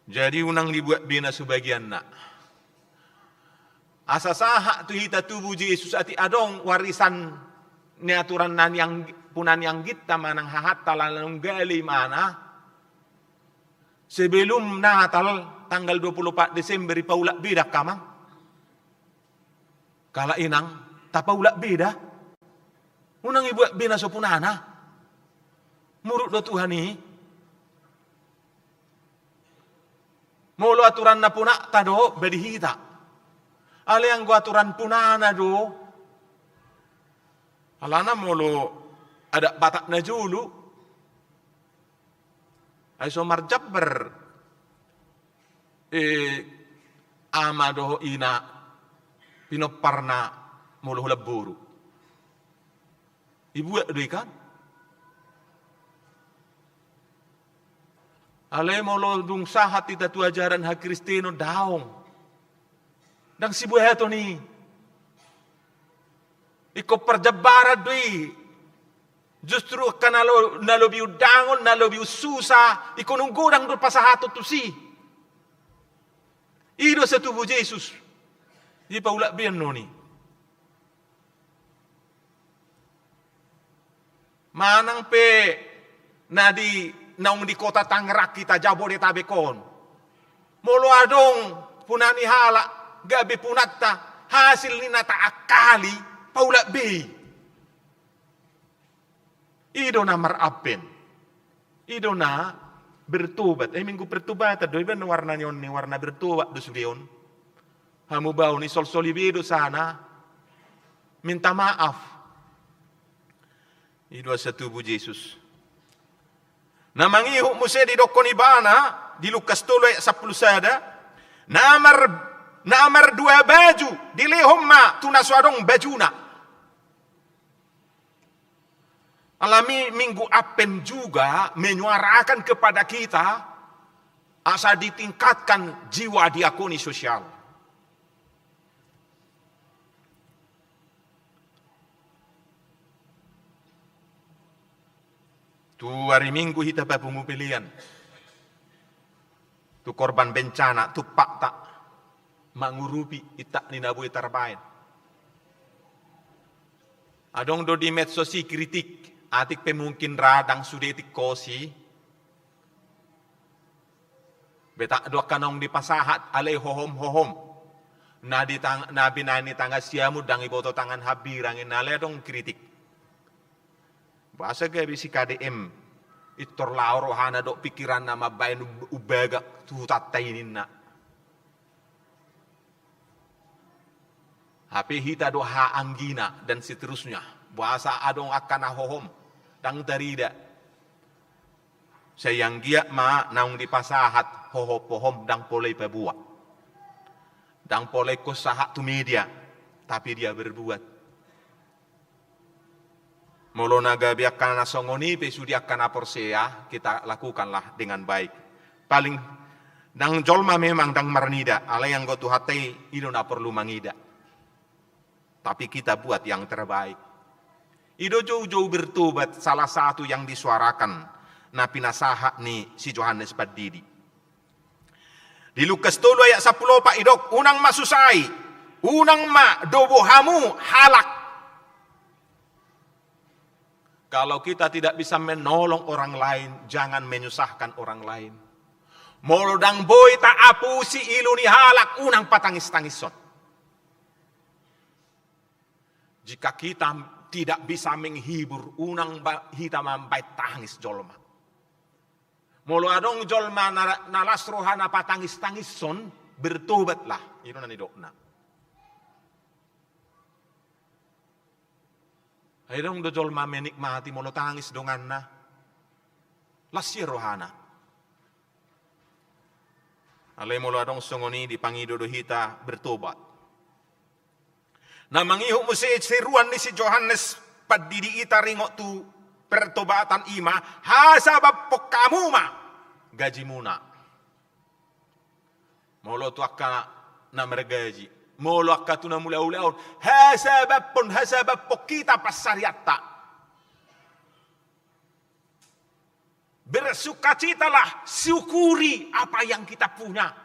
Jadi unang dibuat be na so bagianna. Asa sahat tu hita tubu Jesus, atik adong warisan ni aturan na niang-, puna ni angginta manang hahanta, ala naung gale ibana. Sebelum Natal, tanggal dua puluh empat Desember, dipaulak be da angka amang, angka inang, tapaulak be da. Unang dibuat be na so punana. Muruk do Tuhan i. Molo aturan na punanta do, ba di hita. Alai anggo aturan punana do, alana molo adat Batak na jolo, ai so marjambar, eh, ama dohot ina pinomparna molo holan boru. Dibuat do i kan. Alai molo dung sahat hita tu ajaran hakristenon, daong. Ndang sibuaton i. Ingkon parjambaran do i. Justru angka na lo-, na lobi undangon, na lobi unsusa, ingkon godang do pasahaton tusi. I do asa tubu Jesus. Dipaulak be annon i. Manang pe na di, naung di kota Tangerang hita, Jabodetabek on. Molo adong puna ni halak, gabe punanta, hasil ni na taakali, paulak be i. I do na mar-Advent. I do na bertobat. Eh, Minggu Pertobatan do, ibaen warna ni on ni, warna bertobat do sude on. Hamubaon i, solsoli be do sana. Minta maaf. I do asa tubu Jesus. Na mangihut muse didokkon ibana di Lukas tolu ayat sampulu sada, na mar-, na mardua baju dilehon ma tu na so adong bajuna. Alani Minggu Advent juga menyuarakan kepada kita asa ditingkatkan jiwa diakoni sosial. Tu ari Minggu hita papungu pelean tu korban bencana, tumpakta mangurupi intak ni na boi tarbaen. Adong do di medsos i kritik, atik pe mungkin ra ndang sude tingkos i. Betak do angka naung dipasahat, alai hohom-hohom. Na di tang-, na binaen ni tangan siamun ndang diboto tangan hambirang, inna alai adong kritik. Boasa gabe si K D M, pintor laho rohana dohot pikiranna mambaen um-, umbagak tu hutanta i ninna. Hape hita do haha anggina dan seterusnya. Boasa adong angka na hohom, ndang tarida. Sai anggiat ma naung dipasahat hohom-hohom ndang pola dipaboa. Ndang pola ingkon sahat tu media, tapi dia berbuat. Molo na gabe angka na songon i pe sude angka na porsea, kita lakukanlah dengan baik. Paling ndang jolma memang ndang marnida, alai anggo Tuhanta i, i do na porlu mangida. Tapi kita buat yang terbaik. I do joujou bertobat salah satu yang disuarakan na pinasahat ni si Johannes Pandidi. Di Lukas tolu ayat sampulu opat didok, unang ma susai, unang ma dobo hamu halak. Kalau kita tidak bisa menolong orang lain, jangan menyusahkan orang lain. Molo ndang boi taapusi ilu ni halak, unang patangis-tangishon. Jika kita tidak bisa menghibur, unang ba-, hita mambaen tangis jolma. Molo adong jolma na, na las rohana patangis-tangishon, bertobatlah. I do na nidokna. Ai adong do jolma menikmati molo tangis donganna. Las ia rohana. Alai molo adong songon i, dipangido do hita bertobat. Na mangihut muse seruan ni si Johannes Pandidi i taringot tu pertobatan i ma, hasabaphon hamu ma gajimuna. Molo tu angka na margaji, molo angka tu na mangula ulaon, hasabaphon, hasabaphon hita pansarianta. Bersukacitalah, syukuri apa yang kita punya.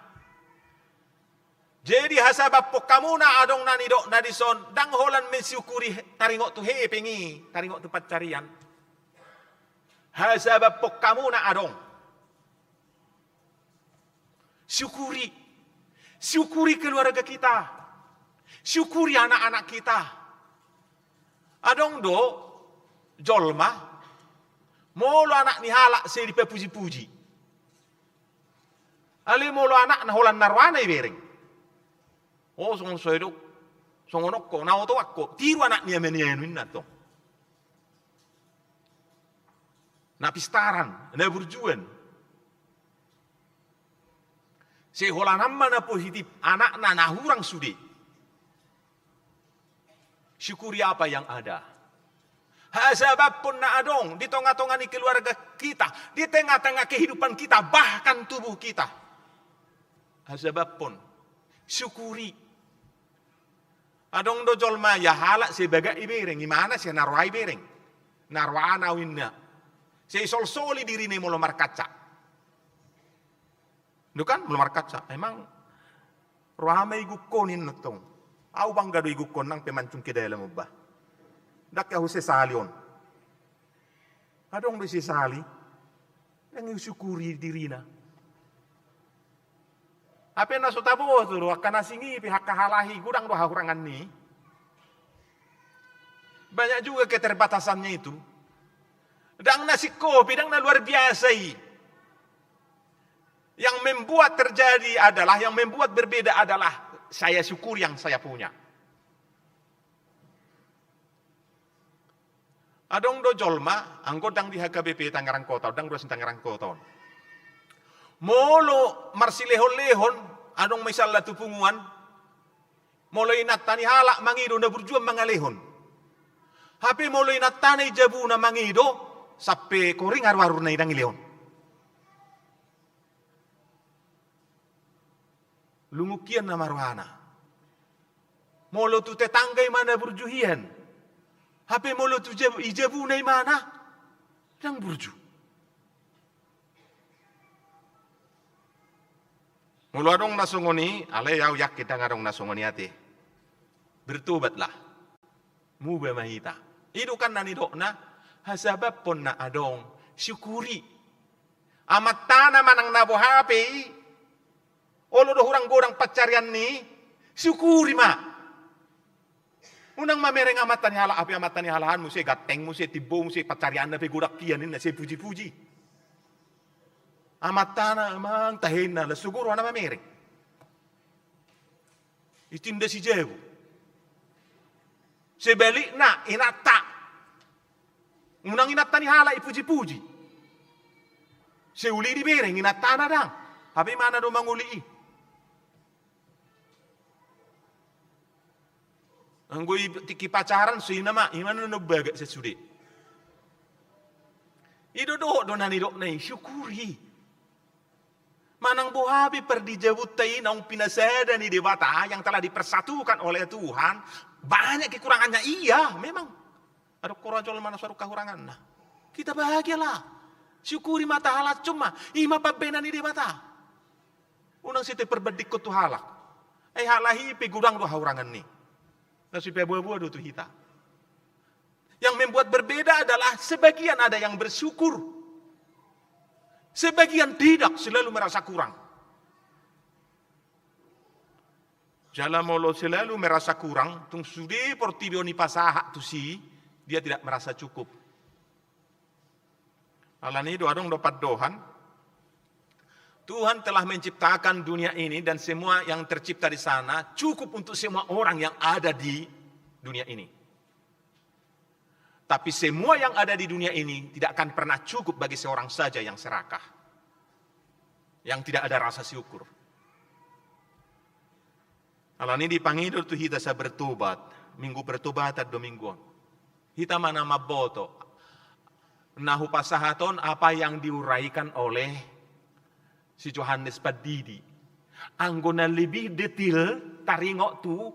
Jadi hasabaphon hamuna, adong na nidokna dison, ndang holan mensyukuri taringot tu hepeng i, taringot tu pansarian. Hasabaphon hamuna adong. Syukuri. Syukuri keluarga kita. Syukuri anak-anak kita. Adong do jolma, molo anak ni halak sai dipapuji-puji. Alai molo anakna holan na roana ibereng. O, songon so i do, songon on ho, na oto ho, tiru anak ni ama ni anu inna tong. Na pistaran, na burjuan. Sai holan ma na positif, anakna na hurang sude. Syukuri apa yang ada. Hasabaphon na adong di tonga-tonga ni keluarga kita, di tengah-tengah kehidupan kita, bahkan tubuh kita. Hasabaphon, syukuri. Adong do jolma, ia halak sai bagak ibereng, imana sai na roa ibereng. Na roa au inna. Sai isolsoli dirina i molo markaca. Itu kan, molo markaca. Emang roa ma igungkon inna tong. Au bangga do igungkon, nang pe mancungke dalan mubah. Ndang ke au sesali on. Adong do sesali. Ndang isyukuri dirina. Hape na so taboto do, angka na asing i pe, angka halak i, godang do hahurangan ni. Banyak juga keterbatasannya itu. Ndang na singkop i, ndang na luar biasa i. Yang membuat terjadi adalah, yang membuat berbeda adalah saya syukur yang saya punya. Adong do jolma, anggo ndang di H K B P Tangerang Kota, ndang ruas ni Tangerang Kota on. Molo marsilehon-lehon, adong misalna tu punguan, molo inanta ni halak mangido, na burju mangalehon. Hape molo inantana i jabuna mangido, sampe koring aru-aruna i ndang dilehon. Lungun hian nama rohana. Molo tu tetangga imana burju hian. Hape molo tu jab-, i jabuna imana, ndang burju. Molo adong na songon i, alai au yakin ndang adong na songon i ate. Bertobatlah. Muba ma hita. I do kan na nidokna, hasabamhon na adong, syukuri. Amantana manang na boha pe i, olo do hurang godang pansarianna i, syukuri ma. Unang mamereng amanta ni halak, hape amanta ni halak an muse ganteng, muse timbo, muse pansarianna pe godang, ia ninna sai puji-puji. Amantana amang tahe ninna, las sogo rohana mamereng. Itinda si jabu. Sebalikna, inanta. Unang inanta ni halak ipuji-puji. Seuli dibereng, inantana ndang. Hape imana do mangoli i. Anggo i tingki pacaran, so ina ma, imana do na bagak sasude. I do dohot do na nidokna i, syukuri. Manang boha pe pardijabunta i naung pinasada ni Debata yang telah dipersatukan oleh Tuhan, banyak kekurangannya, iya, memang. Adong hurang jolma na so adong hahuranganna. Kita bahagialah. Syukuri ma, tahalashon ma. I ma pambahenan ni Debata. Unang sitehon perbandinghon tu halak. Ai halak i pe godang do hahuranganna i. Na so ipaboa-boa do tu hita. Yang membuat berbeda adalah sebagian ada yang bersyukur, sebagian tidak, selalu merasa kurang. Jala molo selalu merasa kurang, tung sude portibi on dipasahat tusi, dia tidak merasa cukup. Alani i do adong do pandohan, Tuhan telah menciptakan dunia ini dan semua yang tercipta di sana cukup untuk semua orang yang ada di dunia ini. Tapi semua yang ada di dunia ini tidak akan pernah cukup bagi seorang saja yang serakah, yang tidak ada rasa syukur. Alani i dipangido tu hita asa bertobat, minggu pertobatan do minggu on. Hita ma na mamboto, na hupasahat on apa yang diuraikan oleh si Johannes Pandidi. Anggo na lebih detil taringot tu,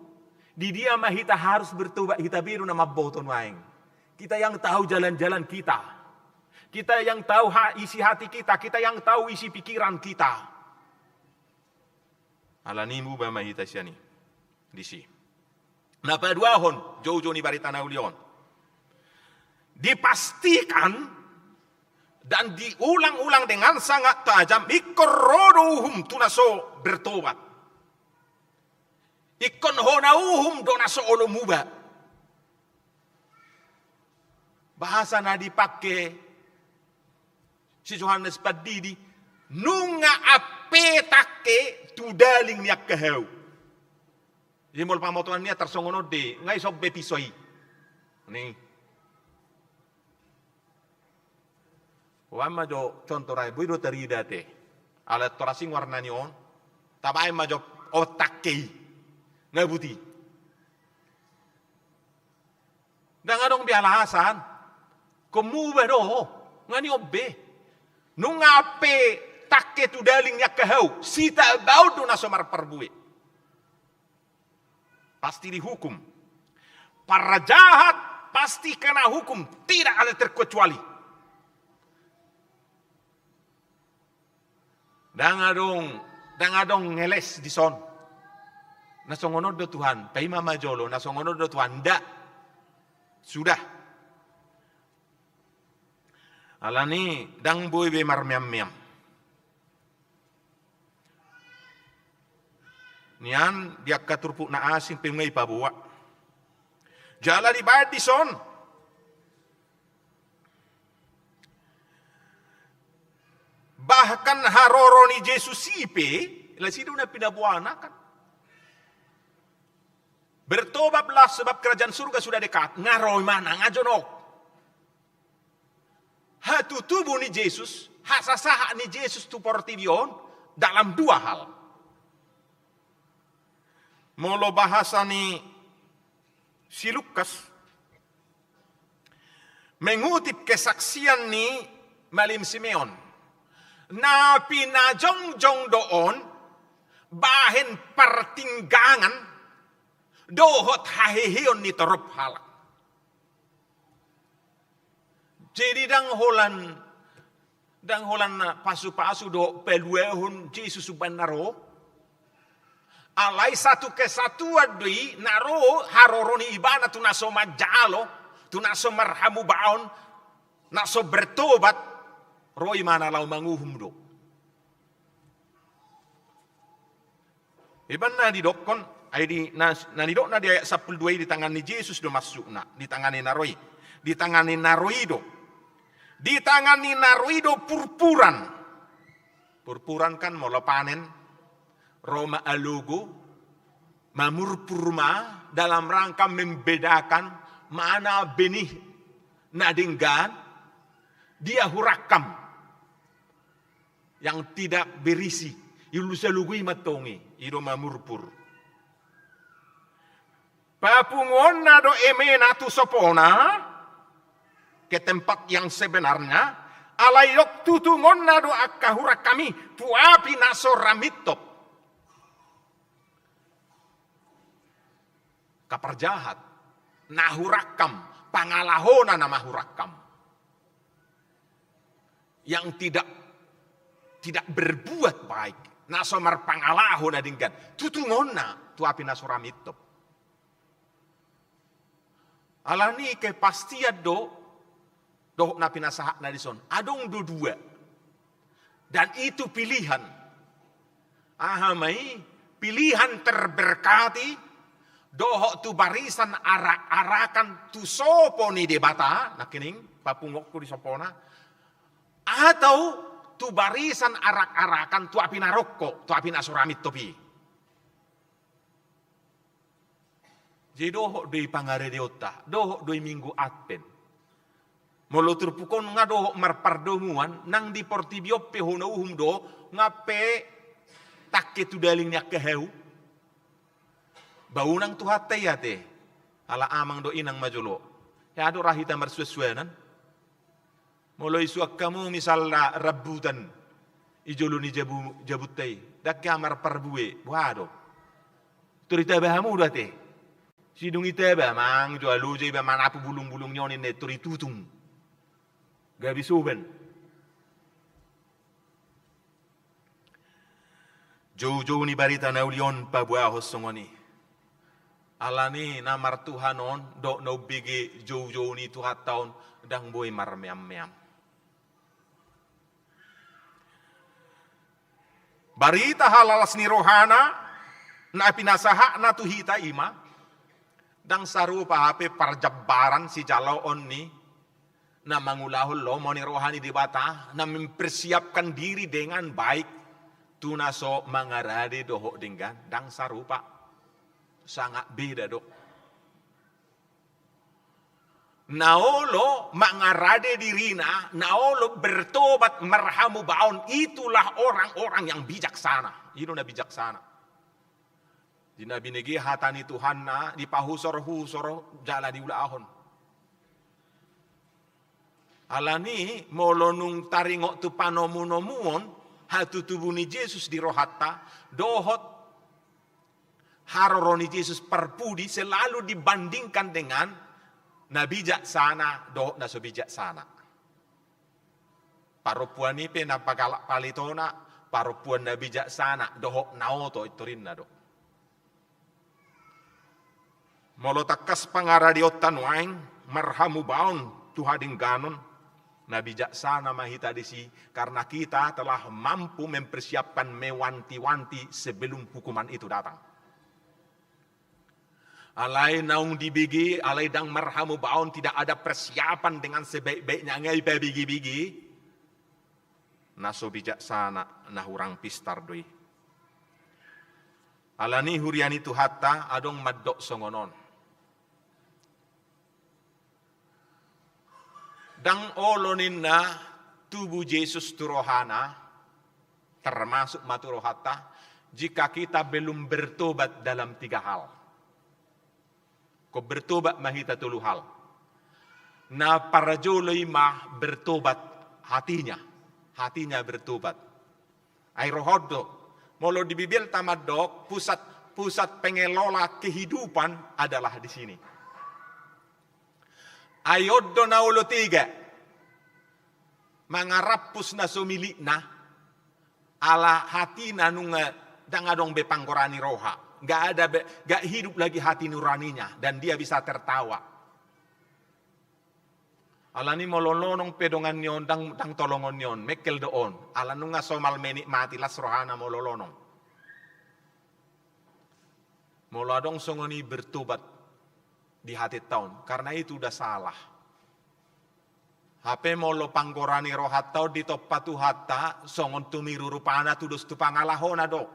di dia ma hita harus bertobat, hita be do na mamboto nuaeng. Kita yang tahu jalan-jalan kita. Kita yang tahu ha-, isi hati kita, kita yang tahu isi pikiran kita. Alani i muba ma hita sian i. Disi. Na paduahon, joujou ni barita na uli on. Dipastikan dan diulang-ulang dengan sangat tajam, ingkon ro do uhum tu na so bertobat. Ingkon hona uhum do na so olo muba. Bahasa na dipangke si Johannes Pandidi, nunga ampe tangke tu daling ni angka hau. Jadi molo pamotoan ni ia tarsongon on do i, nga i sombe piso i. Ni. Baen ma jo contoh ra i, boi do tarida ate. Ala tor asing warna ni on. Tabaen ma jo on tangke i. Nga buti. Ndang adong be alasan. Ingkon muba do, nga ni on be. Nunga ampe tangke tu daling ni angka hau, sitabaon do na so marparbue. Pasti dihukum. Para jahat pasti kena hukum, tidak ada terkecuali. Ndang adong, ndang adong ngeles dison. Na songon on do Tuhan, paima ma jolo, na songon on do Tuhan, nda. Sudah. Alani i ndang boi be marmeam-meam. Nian di angka turpuk na asing pe nunga ipaboa. Jala dibaen dison. Bahkan haroro ni Jesus i pe, las i do na pinaboana kan. Bertobatlah sebab kerajaan surga sudah dekat. Nga ro imana, nga jonok. Hatutubu ni Jesus, hasasahat ni Jesus tu portibi on dalam dua hal. Molo bahasa ni si Lukas, mengutip kesaksian ni Malim Simeon, na pinajongjong do on bahen partinggangan dohot haheheon ni torop halak. Jadi ndang holan, ndang holan pasu-pasu dohot paluahon Jesus umbahen na ro. Alai satu kesatuan do i na ro haroro ni ibana tu na so manjalo, tu na so marhamubaon, na so bertobat, ro i ma na laho manguhum do. Iban na didokkon, ai di, na, na nidokna di ayat sampulu dua i, di tangan ni Jesus do masukna, di tangan ni na ro i. Di tangan ni na ro i do. Di tangan ni na ro i do purpuran. Purpuran kan molo panen, ro ma alogo, mamurpur ma dalam rangka membedakan mana benih na denggan, dia hurakam yang tidak berisi, i ulos alogo i mantong i, i do mamurpur. Papunguonna do emena tu sopona, ke tempat yang sebenarnya, alai didok tutungonna do angka hurakam i tu api na so ra mintop. Kaparjahat, na hurakam, pangalahona nama hurakam. Yang tidak, tidak berbuat baik, na so marpangalaho na denggan, tutungonna tu api na so ra mintop. Alani kepastian do, dohot na pinasahatna dison. Adong do dua. Dan itu pilihan. Aha ma i? Pilihan terberkati, dohot tu barisan arak-arakan tu sopo ni Debata, nangkining papunguonku di sopona, atau tu barisan arak-arakan tu api na rongkop, tu api na so ra mintop i. Jadi dohot do i pangaradeonta, dohot do i Minggu Advent. Molo turpuk on nga dohot marpardomuan, nang di portibi on pe hona uhum do, nga pe tangke tu daling ni angka hau. Ba unang Tuhanta i ate, ala amang dohot inang ma jolo. Hea do ra hita marsuansuanan. Molo isuan hamu misalna rambutan i jolo ni jabu, jabunta i, ndang hea marparbue, boha do? Tor itaba hamu do ate. Sidung itaba, mang jo alo jo iba manapu bulungbulung ni on, ninna i, tor itutung. Gabe soban. Joujou ni barita na uli on paboahon songon i. Alani na martuhan on dohot na umbege joujou ni Tuhanta on, ndang boi marmeammeam. Barita halalas ni rohana na pinasahatna tu hita i ma, ndang sarupa hape parjambaran sijaloon ni na mangulahon lomo ni roha ni Debata, na mempersiapkan diri dengan baik tu na so mangarade dohot denggan, ndang sarupa. Sangat beda do. Na olo mangarade dirina, na olo bertobat, marhamubaon, itulah orang-orang yang bijaksana. I do na bijaksana. Di na binege hata ni Tuhanna, dipahusorhusor jala diulahon. Alani molo nunga taringot tu panomunomuon hatutubu ni Jesus di rohanta, dohot haroro ni Jesus parpudi selalu dibandingkan dengan na bijaksana dohot na so bijaksana. Parompuan i pe na pagalak paletona, parompuan na bijaksana dohot na oto i torinna do. Molo tangkas pangaradeonta nuaeng marhamubaon tu hadengganon, na bijaksana ma hita disi, karena kita telah mampu mempersiapkan, mewanti-wanti sebelum hukuman itu datang. Alai naung dibege, alai ndang marhamubaon, tidak ada persiapan dengan sebaik-baiknya, nga ipabegebege, na so bijaksana, na hurang pistar do i. Alani huria ni Tuhanta, adong mandok songon on. Ndang olo ninna tubu Jesus tu rohana, termasuk ma tu rohanta, jika kita belum bertobat dalam tiga hal. Ingkon bertobat ma hita tolu hal. Na parjolo i ma bertobat hatinya, hatinya bertobat. Ai roha on do, molo di Bibelta mandok pusat, pusat pengelola kehidupan adalah di sini. Ai on do na olo tega mangarampus na so milikna, ala hatina nunga ndang adong be panggoaran ni roha, nggak ada be, nggak hidup lagi hati nuraninya, dan dia bisa tertawa. Alani molo lonong pe dongan ni on, ndang, ndang tolongon ni on, mengkel do on. Ala nunga somal menikmati, las rohana molo lonong. Molo adong songon i, bertobat di hatenta on, karena itu udah salah. Hape molo panggora ni rohanta on ditompa Tuhanta, songon tumiru rupana tudos tu pangalahona do.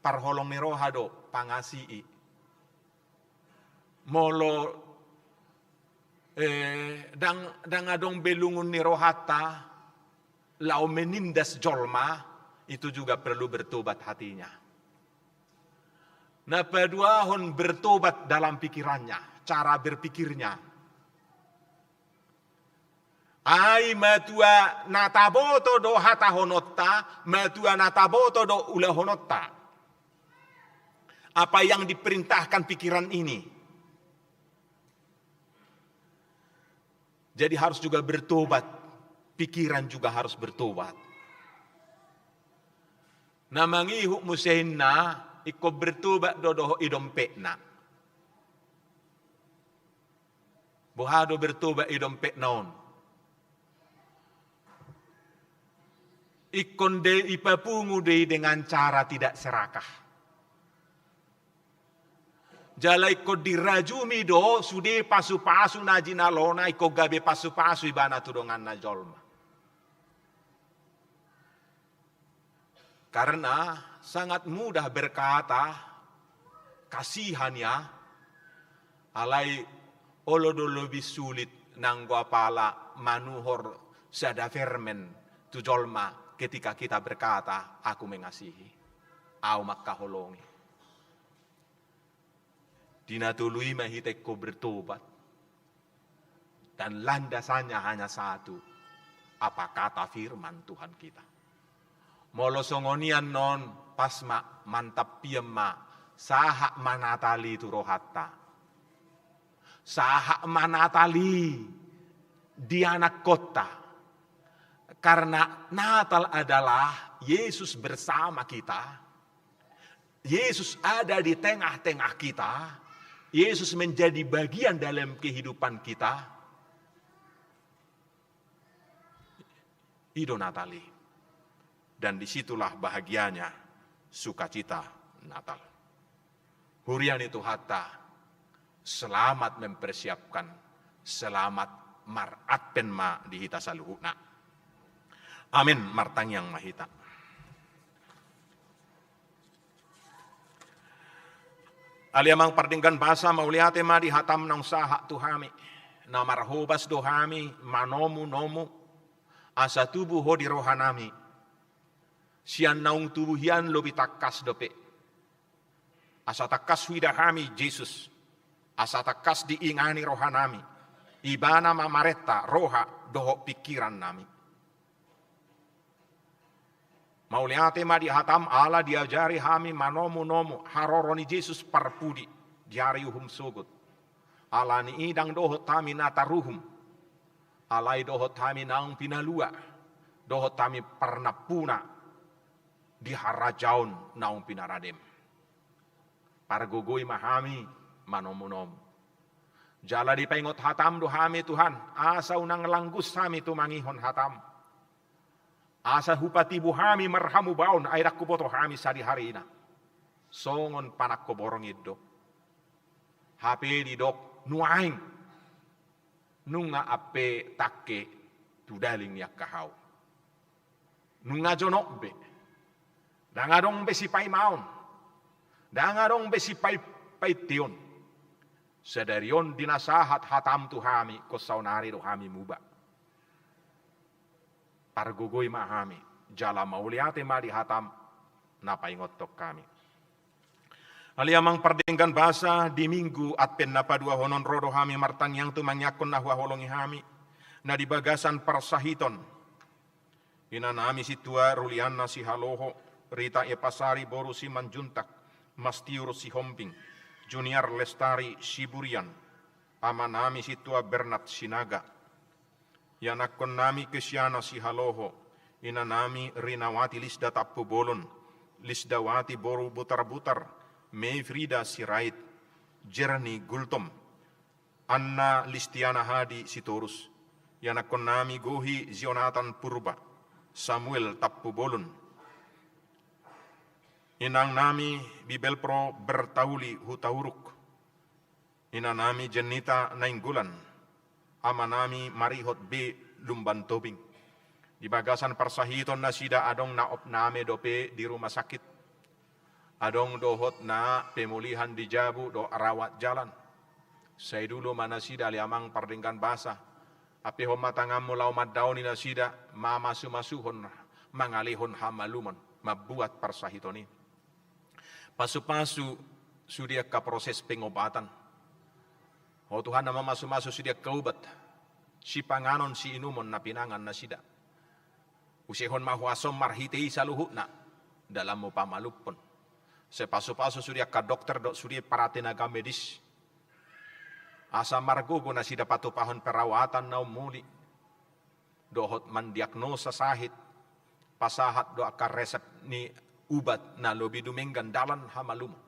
Parholong ni roha do, pangasii. Molo, eh, ndang, ndang adong be lungun ni rohanta, laho menindas jolma, itu juga perlu bertobat hatinya. Na paduahon, bertobat dalam pikirannya, cara berpikirnya. Ai matua na taboto do hatahononta, matua na taboto do ulahononta. Apa yang diperintahkan pikiran ini. Jadi harus juga bertobat. Pikiran juga harus bertobat. Na mangihut muse inna, ingkon bertobat do dohot i dompetna. Boha do bertobat i dompetna on? Ingkon do i, ipapungu do i dengan cara tidak serakah. Jala ingkon dirajumi do sude pasupasu na jinalona, ingkon gabe pasupasu ibana tu donganna jolma. Karena sangat mudah berkata, kasihan ya, alai olo do lebih sulit nanggo apala manuhor sada permen tu jolma ketika kita berkata, "Aku mengasihi, au mangkaholongi." Di na tolu i ma hita ingkon bertobat. Dan landasannya hanya satu, apa kata firman Tuhan kita. Molo songon i annon, pas ma, mantap pian ma, sahat ma Natal i tu rohanta. Sahat ma Natal i di anakkonta. Karena Natal adalah Yesus bersama kita. Yesus ada di tengah-tengah kita. Yesus menjadi bagian dalam kehidupan kita. I do Natal i. Dan disitulah bahagianya sukacita Natal. Huria ni Tuhanta, selamat mempersiapkan, selamat mar-Advent ma di hita saluhutna. Amin. Martangiang ma hita. Ale Amang pardenggan basa, mauliate ma di hataM naung sahat tu hami. Na marhobas do hami manomu-nomu, asa tubu Ho di rohanami. Sian naung tubu hian lobi tangkas dope. Asa tangkas huida hami Jesus. Asa tangkas diingani rohanami. Ibana ma marenta roha dohot pingkirannami. Mauliate ma di hataM ala diajari hami manomu-nomu haroro ni Jesus parpudi di ari uhum sogot. Alani i ndang dohot hami na taruhum. Alai dohot hami naung pinalua. Dohot hami parnampuna di harajaon naung pinaradem. Pargogoi ma hami manomu-nomu. Jala dipaingot hataM do hami Tuhan, asa unang langgus hami tumangihon hataM. Asa hupatibu hami marhamubaon, ai ndang huboto hami sadihari i na. Songon panangko borngin do. Hape didok nuaeng. Nunga ampe tangke tu daling ni angka hau. Nunga jonok be. Ndang adong be sipaimaon. Ndang adong be sipainteon. Sadari on di na sahat hataM tu hami, ingkon saonari do hami muba. Pargogoi ma hami, jala mauliate ma di hataM na paingothon hami. Ale Amang pardenggan basa, di Minggu Advent na paduahon on ro do hami martangiang tumangiangkon na huhaholongi hami, na di bagasan parsahiton. Inanami sintua Ruliana Sihaloho, Rita Epasari boru Simanjuntak, Mastiur Sihombing, Junior Lestari Siburian, amanami sintua Bernat Sinaga, ianakkonnami Kesiana Sihaloho, inanami Rinawati Lisda Tampubolon, Lisdawati boru Butarbutar, Mei Frida Sirait, Jerni Gultom, Anna Listiana Hadi Sitorus, Ianakkonnami Gohi Jonatan Purba, Samuel Tampubolon, inangnami Bibelvrouw Bertauli Hutauruk, inanami Jennita Nainggolan, amanami Marihot B Lumban Tobing. Di bagasan parsahiton nasida adong na opname dope di rumah sakit. Adong dohot na pemulihan di jabu dohot rawat jalan. Sai dulu ma nasida ale amang pardenggan basa. Ampehon ma tanganmu laho mandaoni nasida, mamasumasu-masuhon, mangalehon hamalumon, mambuat parsahiton i. Pasupasu sude angka proses pengobatan. Ho Tuhan na mamasumasu sude angka ubat, sipanganon siinumon na pinangan nasida. Usehon ma huasom marhite i saluhutna, dalanmu pamalumhon. Sai pasupasu sude angka dokter dohot sude para tenaga medis. Asa margogo nasida patupahon perawatan na ummuli. Dohot mandiagnosa sahit, pasahat do angka resep ni ubat na lobi dumenggan dalan hamalumon.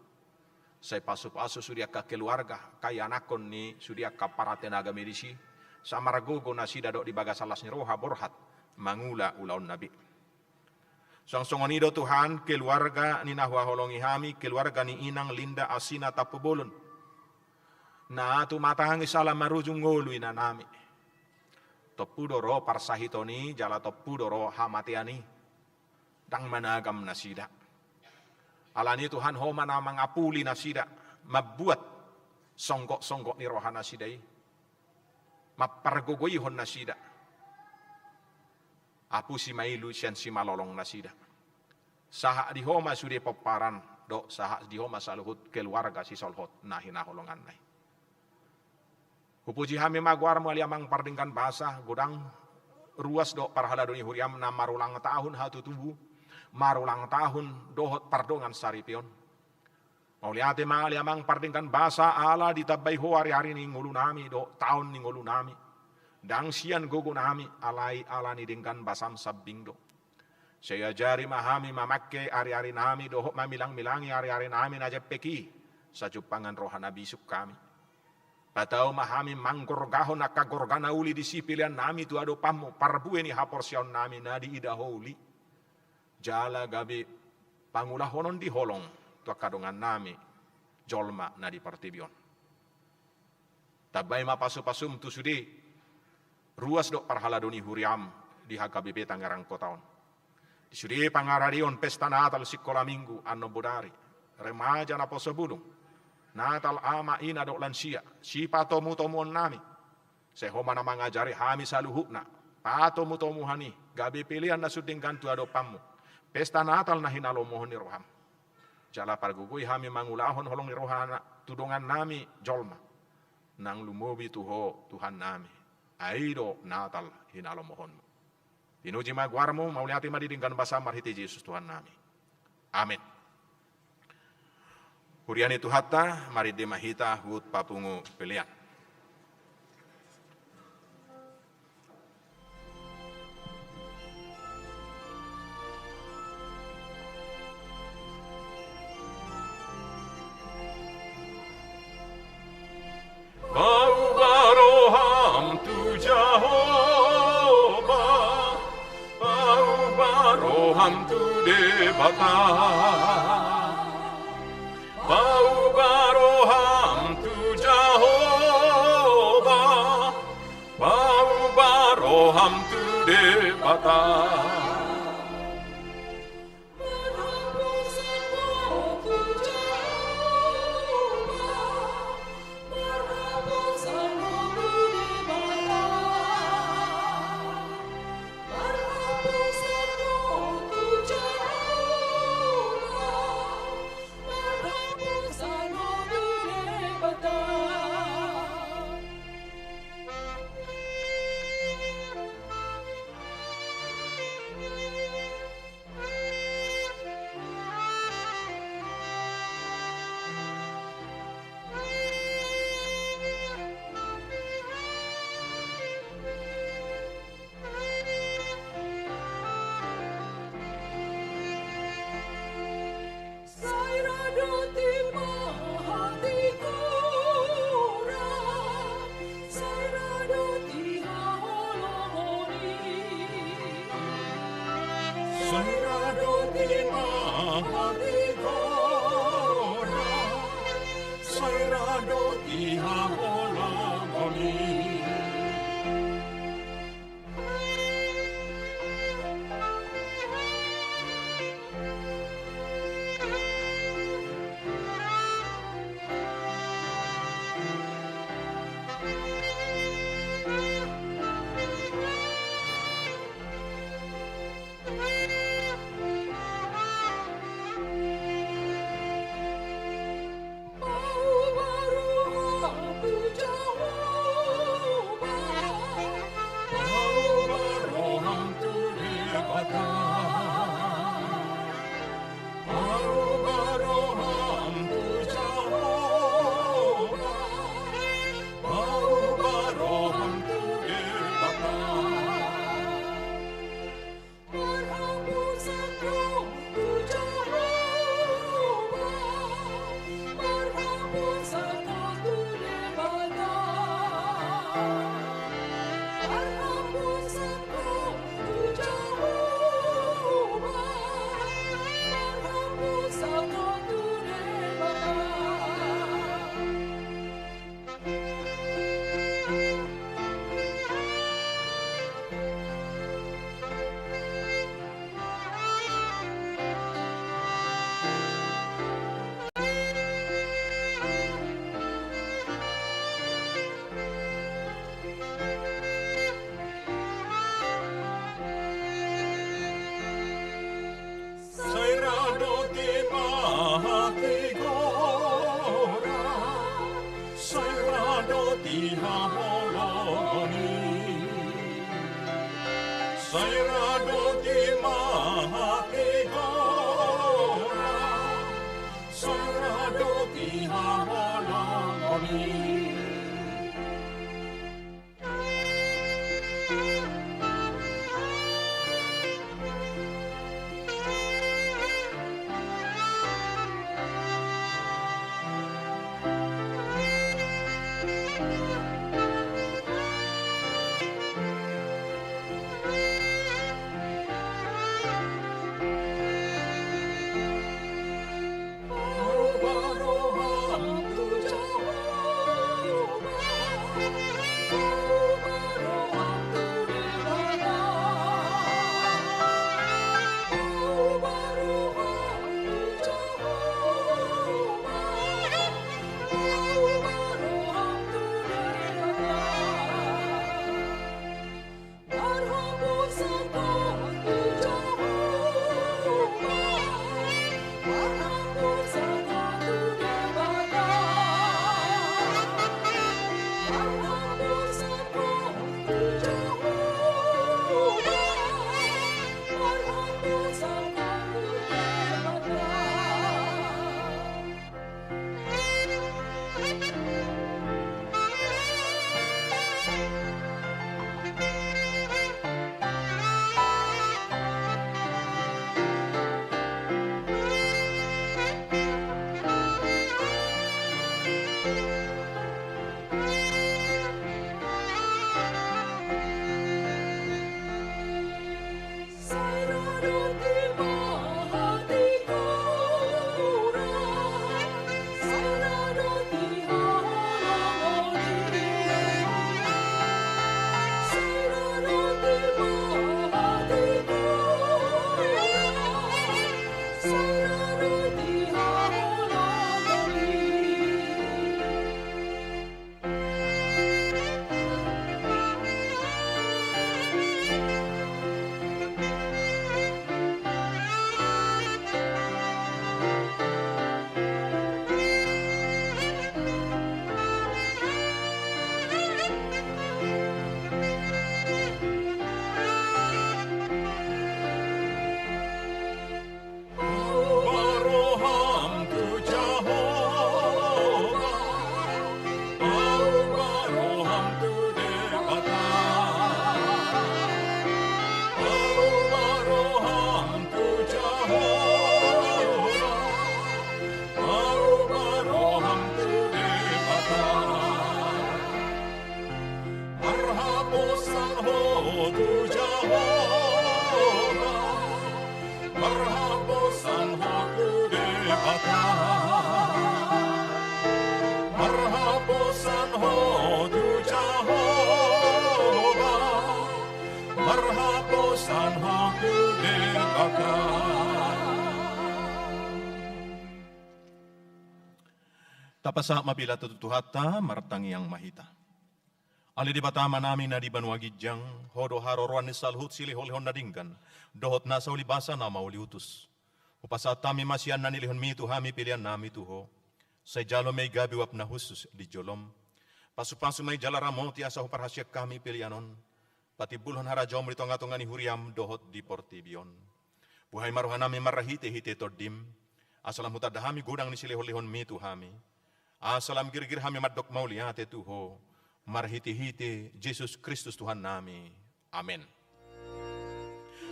Sai pasupasu sude angka keluarga, angka ianakkon ni sude angka para tenaga medis i, asa margogo nasida dohot di bagasan las ni roha borhat, mangula ulaonna be. Suang songon i do Tuhan, keluarga ni na huhaholongi hami, keluarga ni inang Linda Asina Tampubolon. Na tumatangis ala marujung ngolu inanami. Tompu do ro parsahiton i, jala tompu do ro hamatean i. Ndang managam nasida. Alani Tuhan, ho ma na mangapuli nasida, mambuat songgok-songgok ni roha nasida i. Mampargogoihon nasida. Apusi ma i lu sian simalolong nasida. Sahat di ho ma sude pomparan, dohot sahat di ho ma saluhut keluarga sisolhot na hinaholonganna i. Hupuji hami ma goarmu ale amang pardenggan basa, godang ruas dohot parhalado ni huriam na marulang tahun hatutubu, marulang tahun dohot pardongan saripeon. Mauliate ma ale amang pardenggan basa ala ditambai ho ari-ari ni ngolunami dohot taon ni ngolunami. Ndang sian gogonami, alai ala ni denggan basam sambing do. Sai ajari ma hami mamangke ari-arinami dohot mamilang-milangi ari-arinami na jempek i, sai jumpangan roha na bisuk hami. Patau ma hami manggorgahon angka gorga na uli disi peleannami tu adopanmu, parbue ni haporseaonnami na diida ho uli. Jala gabe pangulahonon di holong tu angka dongannami jolma na di portibi on. Tambai ma pasupasum tu sude ruas dohot parhalado ni huriam di H K B P Tangerang Kota on. Di sude pangaradeon pesta Natal sikola minggu annon bodari, remaja naposo bulung, Natal ama ina dohot lansia, sipatomutomuonnami. Sai ho ma na mangajari hami saluhutna, patomutomuhan i, gabe pelean na sun denggan tu adopanmu. Pesta Natal na hinalomohon ni roham. Jala pargogoi hami mangulahon holong ni roha na tu dongannami jolma. Nang lumobi tu ho Tuhannami. Ai do Natal hinalomohonmu. Pinuji ma goarmu, mauliate ma di denggan basam marhite Jesus Tuhannami. Amen. Huria ni Tuhanta, marende ma hita huhut papungu pelean. Pauba roham tu Jahowa, pauba roham tu Debata. Pauba roham tu Jahowa, pauba roham tu Debata. Sai ra dohot i ma hatigorna, sai ra dohot i haholongon i. Marhapusan ho tu Jahowa, marhapusan ho tu Debata. Marhapusan ho tu Jahowa, marhapusan ho tu Debata. Sai ra dohot i ma hatigorna, sai ra dohot i haholongon i. Sai ra dohot i ma hatigorna, sai ra dohot i haholongon i. Marhaposan ho tu Jahowa, marhaposan ho tu Debata. Tapasahat ma pelean tu Tuhanta, martangiang ma hita. Ale Debata Amanami na di banua ginjang, Ho do haroroan ni saluhut silehonlehon na denggan dohot nasa ulibasa na mauliutus. Hupasahat hami ma sian na nilehonmi tu hami peleannami tu Ho. Sai jalo ma i gabe uap na hushus di jolom. Pasupasu ma i jala ramoti asa huparhaseang hami pelean on patimbulhon harajaonmu di tongatonga ni huriam dohot di portibi on. Buhai ma rohanami marhitehite Tondim, asa lam hutanda hami godang ni silehonlehonmi tu hami, asa lam girgir hami mandok mauliate tu Ho, marhitehite Jesus Kristus Tuhannami. Amen.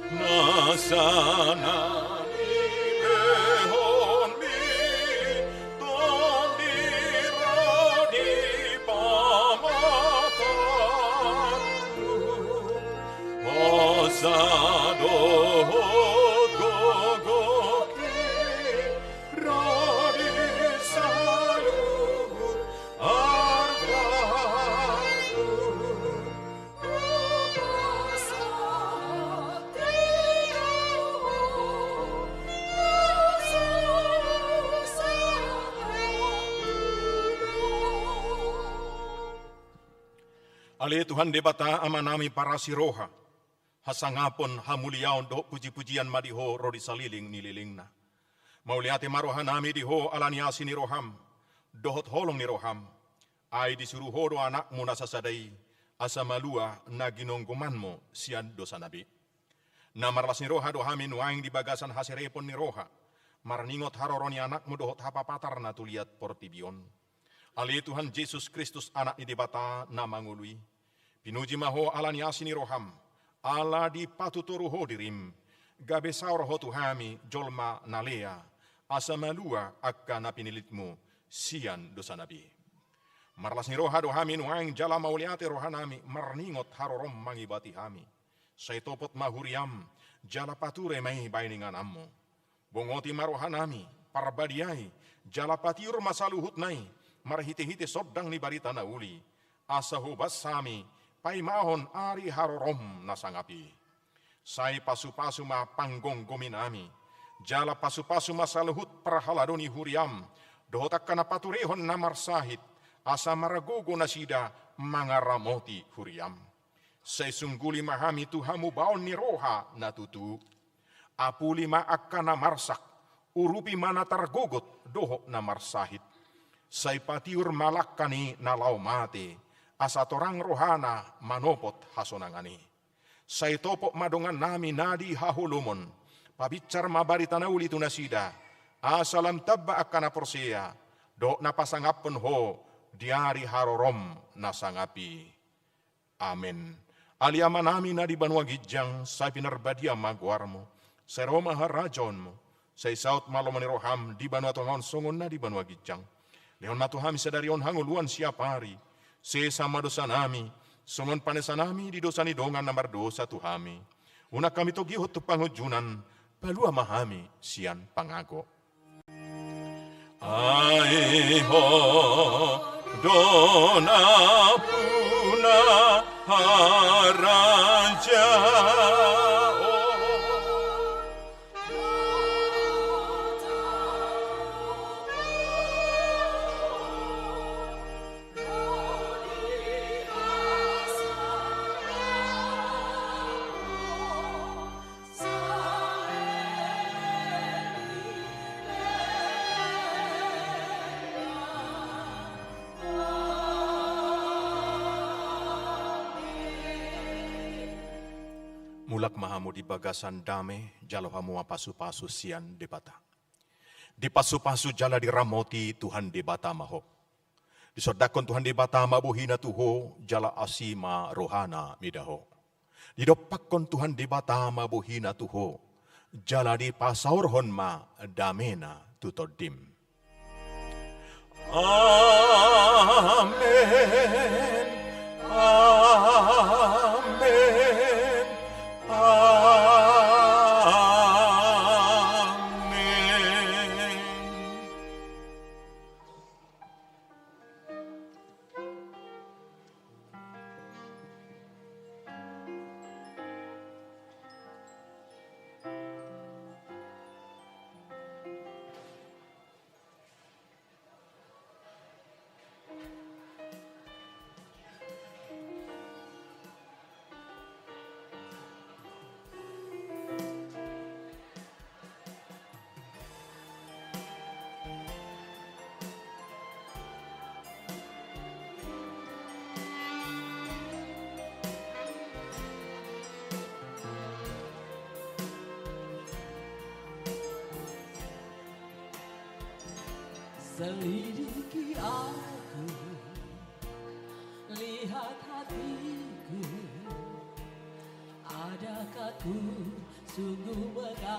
Nasa na nilehonmi, Tondi ro di pamataranmu, kuasa dohot gogo, ro di saluhut argamu. Ale Tuhan Debata Amanami parasi roha, hasangapon, hamuliaon dohot pujipujian ma di Ho ro di salelenglelengna. Mauliate ma rohanami di Ho ala ni asi ni roham dohot holong ni roham. Ai disuru Ho do Anakmu na sasada i, asa malua na ginonggomanmu sian dosana be. Na marlas ni roha do hami nuaeng di bagasan haserepon ni roha, marningot haroro ni Anakmu dohot hapapatarna tu liat portibi on. Ale Tuhan Jesus Kristus, Anak ni Debata na mangolu i, pinuji ma Ho ala ni asi ni roham, ala dipatutoru Ho dirim, gabe saor Ho tu hami jolma na lea, asa malua angka na pinillitmu sian dosana be. Marlas ni roha do hami nuaeng jala mauliate rohanami marningot harorom mangibati hami. Sai topot ma huriam, jala pature ma i bahen ingananmu. Bongoti ma rohanami, parbadiai, jala patiur ma saluhutna i, marhitehite sondang ni barita na uli, asa hobas hami paimahon ari harorom na sangap i. Sai pasupasu ma panggomgominami, jala pasupasu ma saluhut parhalado ni huriam, dohot angka na paturehon na marsahit, asa margogo nasida mangaramoti huriam. Sai sungguli ma hami tu hamubaon ni roha na tutu. Apuli ma angka na marsak, urupi ma na targogot dohot na marsahit. Sai patiur ma langka ni na laho mate, asa torang rohana manopot hasonangan i. Sai topot ma dongannami na di haholomon, pabinsar ma barita na uli tu nasida, asa lam tamba angka na porsea dohot na pasangaphon Ho di ari harorom na sangap i. Amen. Ale Amanami na di banua ginjang, sai pinarbadia ma goarmu, sai ro ma harajaonmu, sai saut ma lomo ni roham di banua tonga on songon na di banua ginjang. Lehon ma tu hami sadari on hangoluan siapari, sesa ma dosanami, songon panesanami di dosa ni dongan na mardosa tu hami. Unang hami togihon tu pangunjunan, palua ma hami sian pangago. Ai Ho do nampuna harajaon. Mulak ma hamu di bagasan dame, jalo hamu ma pasupasu sian Debata. Dipasupasu jala diramoti Tuhan Debata ma ho. Disondangkon Tuhan Debata ma bohina tu ho, jala asi ma rohana mida ho. Didompakkon Tuhan Debata ma bohina tu ho, jala dipasaorhon ma damena tu tondim. Amen. Amen. Amen. Selidiki aku, lihat hatiku, adakah ku sungguh mengagumi?